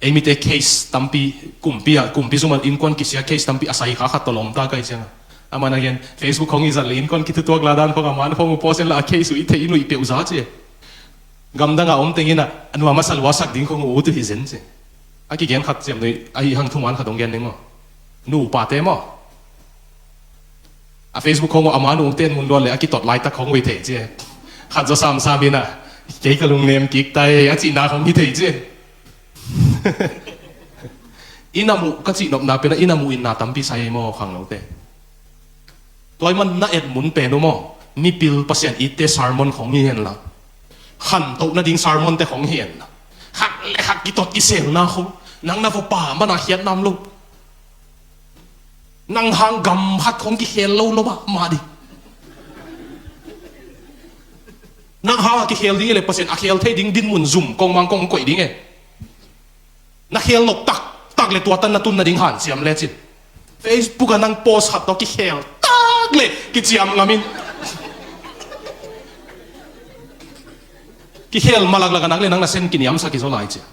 ei mite case tampi, kumpi ah, kumpi sungah innkuan kisia case tampi a sai kha khat tawh lawmta kai cianga, aman a gen Facebook khong i zat le innkuan kithutuak la dan khong a man khong uh post en la a case uh i thei i nuih peuh za ci. Gamdang a om tengin a, a nuam a sa luasak ding khong uh ut uh hi zen ci. A kigen khat ciam nuih ahi hang thuman khat hong gen ding maw. Nu pate maw, a Facebook khong uh a man uh ten mun luan le a kitot laitak khong uh hi thei ci. Khat zaw samsam in a, kei ka lungnem kik tai a cihna khong hi thei ci. I na muh, ka cih nopna pen a, i na muh in na tampi sai ei maw khangnote. Tua i man na et mun pen uh maw, mipil Pasian itte sermon khong hi henla, khantoh nading sermon te khong hi henla, khat le khat kitot kiselna khong, nang na vawpa mana khiat nam lo. Nang hang gam khat khong kikhel lo lo mah mah ding. Nang hang a kikhel ding e le Pasian a khel thei ding dinmun zum kongmang kong koih ding e. Na khel nop taktak le tua tan na tun nading hanciam lecin. Facebook a nang post khat tawh kikhel tak le kiciam ngamin. Kikhel malaklak a nang le nang na sen kiniamsak hi zaw lai cia.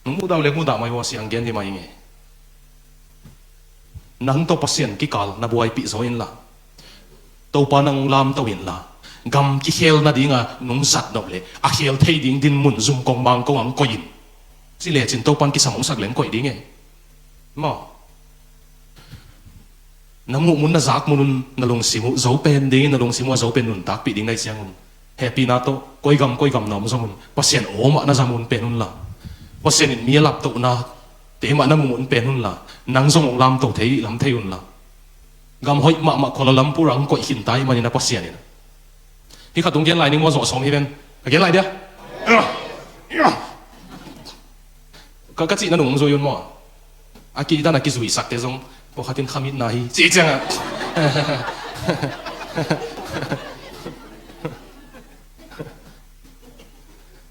Nung muhdah uh le muhdah mai uh a siang gen hi mai nge. Nang tawh Pasian kikal na buaipih zaw inla, Topa nang lamto inla, gam kikhel nadinga nung zat nop le a khel thei ding dinmun zum kongmang kong ang koih in. Ci lecin Topan kisam hong sak leng koih ding e. Maw? Na muh mun, na zak mun un na lungsim uh zo pen dingin, na lungsim uh a zo pen nuntakpih ding na hih ciangun, hehpihna tawh koi gam koi gam na om zong un Pasian aw mah na za mun pen unla, Pasian in mi a laptohna te mah na muh mun pen unla, nang zong hong lamto thei lam thei unla. Gam hoih mahmah Kuala Lumpur ah hong koih khinta ih manin a Pasian in. Hih khat hong gen lai ning maw, zawh sawm hi ven. A gen lai dia. Ka, ka cihna nung hong zui un maw. A kihdan a kizuihsakte zong pawlkhatin khamitna hi cih ciangah,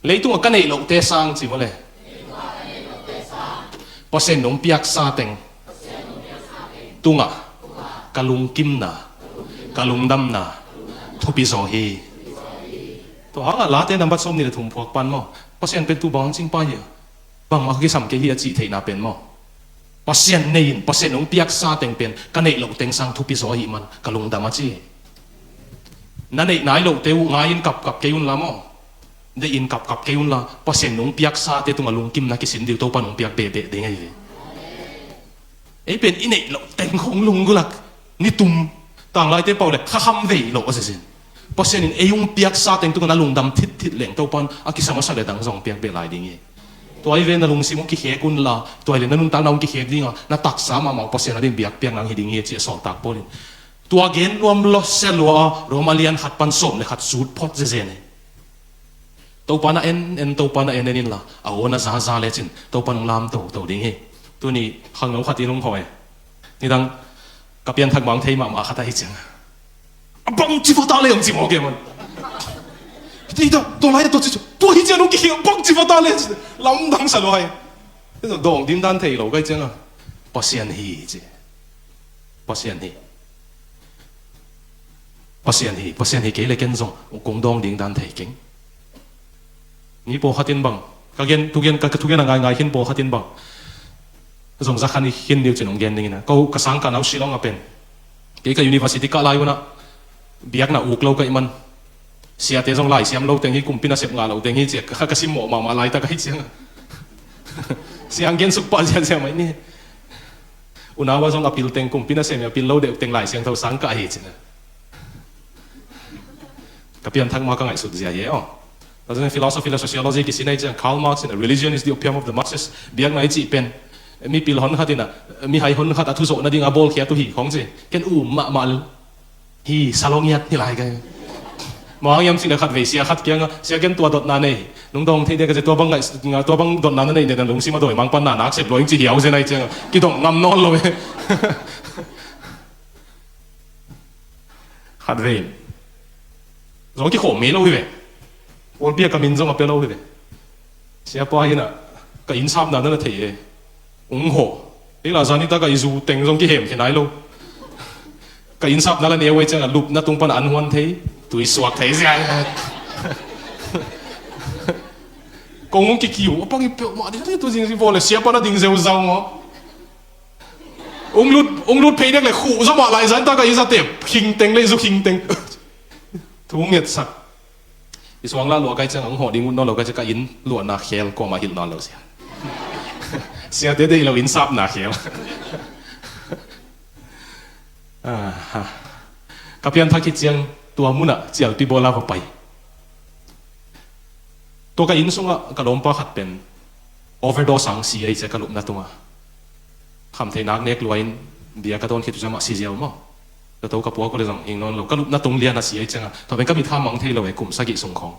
leitungah ka neih lohte sang ci maw le. Pasian nong piaksa teng tungah ka lungkimna, ka lungdamna thupi zaw hi. Tua hangah Late nambat sawm nih le thum phuak pan maw, Pasian pen tu bang hong cingpa hi a, bangmah ka kisam kei hi a cih theihna pen maw, Pasian nei in Pasian hong piaksa teng pen ka neih loh teng sang thupi zaw ahih man ka lungdam a ci hi. Na neih nai lohte uh ngai in kapkap kei unla maw, deih in kapkap kei unla, Pasian hong piaksate tungah lungkimna kisin ding uh Topa hong piak behbeh ding ahi ve. Ei pen i neih loh teng khong lunggulh a ni tum, tanglaite pau le khakham vei loh a ziazin. Pasian in ei hong piaksa teng tungah na lungdam thitthit leng Topan a kisam a sa le dang zong piak beh lai ding hi. Tua hi ve, na lungsim hong kikhek unla, tua hi le na nuntakna hong kikhek dinga, na taksa mahmah uh Pasian a ding biakpiakna hong hi ding hi ci a sawltak Paul in. Tua gen nuam lua sia lua a Roma lian khat pan sawm le khat sut phot zezen hi. Topa na en en, Topa na en en inla, a aw na zaza lecin Topa nong lamto to ding hi. Tuni khangno khat in hong hawh e. Nidang ka pianthak mah hong thei mahmah khat ahi ciang, a bangci vata le hong ci mawk e man. Tua lai tua ci, tua hi ciang hong kikhia bangci vata le ci, lamdang sa lua hi. Dawng ding dan thei lo kai cianga, Pasian hi ci. Pasian hi. Pasian hi, Pasian hi kei le ken zong kong dawng ding dan thei keng. Ni pawlkhat in bang, ka gen, tu gen, ka, ka tu gen a ngaingai khin pawlkhat in bang, Zong zakhan i khin ni uh cin hong gen dingin a, ko ka sangkah nau Shillong a pen, kei ka university kah lai un ah biakna uk lo ka hih man. Siate zong laisiam lo teng hi, kumpi nasep ngah lo teng hi ci-a ka, ka simmawh mahmah laitak ahi ciang a, siang gen suk pah ziahziah mai ni. Unau ah zong a pil teng, kumpi nasem a pil lo deuh teng Lai Siangtho sangkah hi cin a, ka pianthak mah ka ngaihsut zia hi aw. Philosophy le sociology kisin ahi ciang, Karl Marx in a, religion is the opium of the masses. Biakna i cih pen mipil honkhat in a, mihai honkhat a thuzawh nading a bawlkhiat uh hi khong ci. Ken um mahmah hi, salongiat hi lai ka hi. Mawng hiam cih le khatvei sia khat kiangah, sia ken tua dotna nei, nung dawng thei dia ka ci, tua bang ngaih, tua bang dotna na neih nena lungsim a dawi mang pan na nak sep lua ing ci hiau zen ahi ciangah kidong ngam nawn lo e. Khatvei zong kikhawm mei lo hi ve. Pawlpi a ka min zong a pia lo hi ve. Siapa hi na, ka innsapna na na thei e. Ung hawh. Ei la zani taka i zu teng zong kihem khe nai lo. Ka innsapna la neu ei cianga lupna tung pana an huan thei, tui suak thei zia. Kong ung kikiu a pang i peuhmah ding tu zing zing vawle siapa na ding zeuzau maw. Ung lut, ung lut phei dek le khuh zaw mah lai zan taka i zate khing teng le i zu khing teng. Thu ngetsak. I suang lah luah kai ciang ang hawh ding ut nawn lo kai ciang ka inn luahna khel kuamah hilh nawn lo sia. Siate deih lo innsapna khel. Aha. Ka pianthak khit ciang tua munah cialpi bawla va pai. Tua ka inn sungah ka lawmpa khat pen overdose ang si ei cia ka lupna tungah. Khamthei nak nek luain bia ka dawn khit uh ciang mah si ziau maw. Ka to ka puak uh le zong hing nawn lo. Ka lupna tung lian a si ei cianga tua pen ka mitkham mang thei lo e kum sagih sung khawng.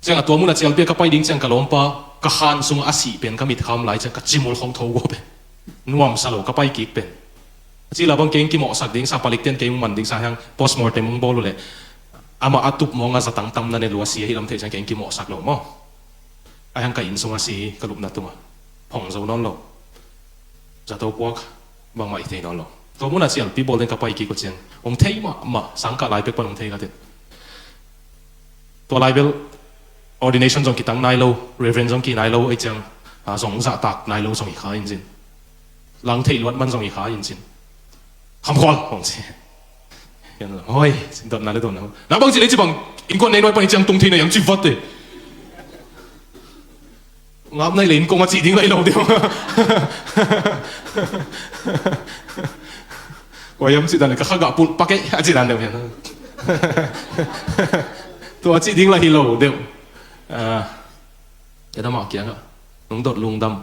Cianga tua munah cialpi a ka pai ding ciang ka lawmpa ka khan sungah a sih pen ka mitkham lai ciang ka cimul khawng tho gua pen. Nuamsa lo ka pai kik pen. A cila bang keng kimawhsak ding sa palik tian keng man ding sa hiang postmortem ung bawl uh le. Amah a tup mawng a zatang tam na ne lua si a hi lam thei ciang keng kimawhsak lo maw. A hiang ka inn sungah si ka lupna tungah. Phong zo nawn lo. Zato puak bangmah i thei nawn lo. Tua munah cialpi bawl ding ka pai kik uh ciang hong thei mahmah sangkah lai pek pan hong thei ka tin. Tua lai bel ordination zong kitang nai lo, reverend zong ki nai lo ei ciang, a, zong zahtak nai lo zong i kha in zin. Lang theih luat man zong i kha in zin. Khamkhual hong ci. Hoi, dotna le dotna. Na bang ci le ci bang innkuan nei nuai pan i ciang tung thei na iang ci vat e. Ngap nai le in kong a cih ding lai lo deuh. Kua hiam cih dan le ka kha gah pulh pak eh a cih dan deuh hian. Tua a cih ding lai hi lo deuh. Ken amah kiangah nung dot lungdam.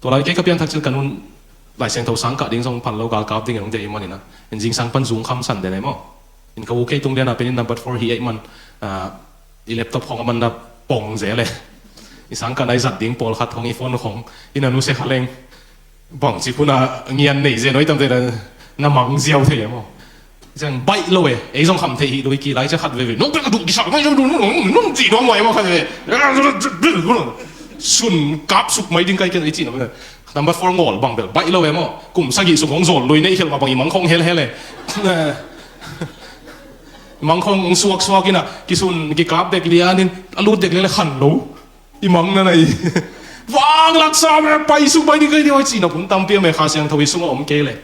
Tua lai kei ka pianthak cil ka nun Lai Siangtho sang kah ding zong phal lo galkap ding in hong deih i manin a. In zingsang pan zung kham san den e maw. In ka u kei tung lian a pen in number four hi ei man, a, i laptop khong a man na pong zel e. I sang kah na i zat ding pawlkhat khong i phone khong i na nuse kha leng. Bangci khuna ngian nei zel noi tam zel na mang ziau thei e maw. Ciang baih lo e, ei zong kham thei hi lo i ki lai cia khat veve. Nong pek a duh kisa, nong cih duang mai maw khat veve. Sun kap suk mai ding kai ken ei cih na. Number four ngol bang bel baih lo e maw. Kum sagih suk hong zol lui nei khel ma bang i mang khong hel hel e. Mang khong hong suak suak ina kisun kikap dek lianin a lut dek le le khan lo. I mang na na i vang laksa me pai suk bai ding kai ding oi cih na pun tampi a me Kha Siangtho i sungah om kei le.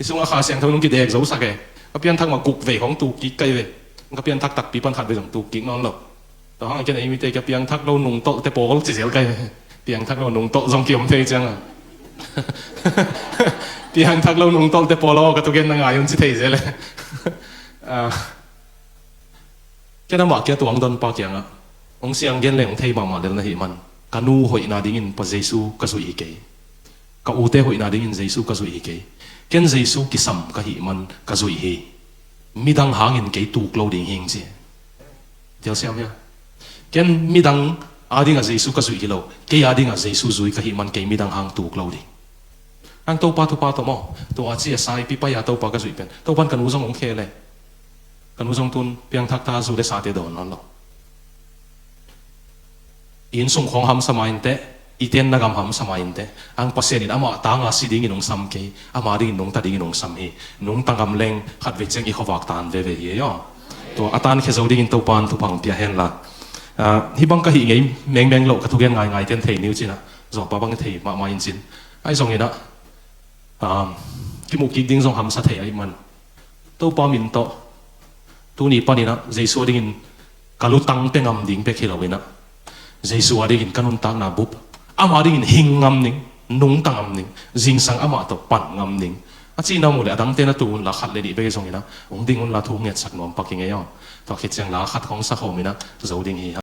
I sungah Kha Siangtho nung kidek zo sak e. Ka pianthak ma guk vei hong tuk kik kai ve. Ka pianthak takpi pan khat vei zong tuk kik nawn lo. Tua hang ken ei mite ka piangthak lo nungtolhte pawl ci zel kai ve. Piangthak lo nungtolh zong kiom thei ciang a. Piangthak lo nungtolhte pawl aw ka tugen na ngai un ci thei zel e. Ah. Ken amah kia tuang donpa kiangah hong siang gen leng hong thei mahmah lel na hih man ka nu hoihna dingin pa Jesu ka zuih hi kei. Ka ute hoihna dingin Jesu ka zuih hi kei. Ken Jesu kisam ka hih man ka zuih hi. Midang hangin kei tuk lo ding hing ci. Telsiam hia? Ken midang adingah Jesu ka zuih hi lo. Kei adingah Jesu zui ka hih man kei midang hang tuk lo ding. Ang Topa thupha tawh maw? Tua a ci a saipi pai a Topa ka zuih pen Topan ka nu zong hong khel e. Ka nu zong tun piangthak ta zu le sate dawn nawn lo. I inn sung khawng hamsa ma inteh, i tenna gam hamsa ma inteh. Ang Pasian in amah tanga si dingin hong sam kei, ama dingin nungta dingin hong sam hi. Nungta gam leng khat vei ciang i khuavak tan veve hi ei aw. Tua a tan khia zo dingin Topan thupha hong pia henla. Ah, hih bang ka hih ngei mengmeng loh ka thugen ngaingai ten thei niu cinah. Zong pa bang thei mahmah in cin. Ahi zongin ah, um, kimuh kik ding zong hamsa thei ahih man, Topa min tawh tuni panin ah Jesu adingin ka lutang pia ngam ding bek hi loin ah, Jesu adingin ka nuntakna bup, amah adingin hing ngam ning, nungta ngam ning, zingsang amah tawh pan ngam ning, a cihna mu le a dangte na tu unla khat le nih bek hi zongin ah, hong ding unla thu ngetsak nuam pak hi ngei aw. Tua khit ciang la khat hong sa khawmin ah zo ding hi.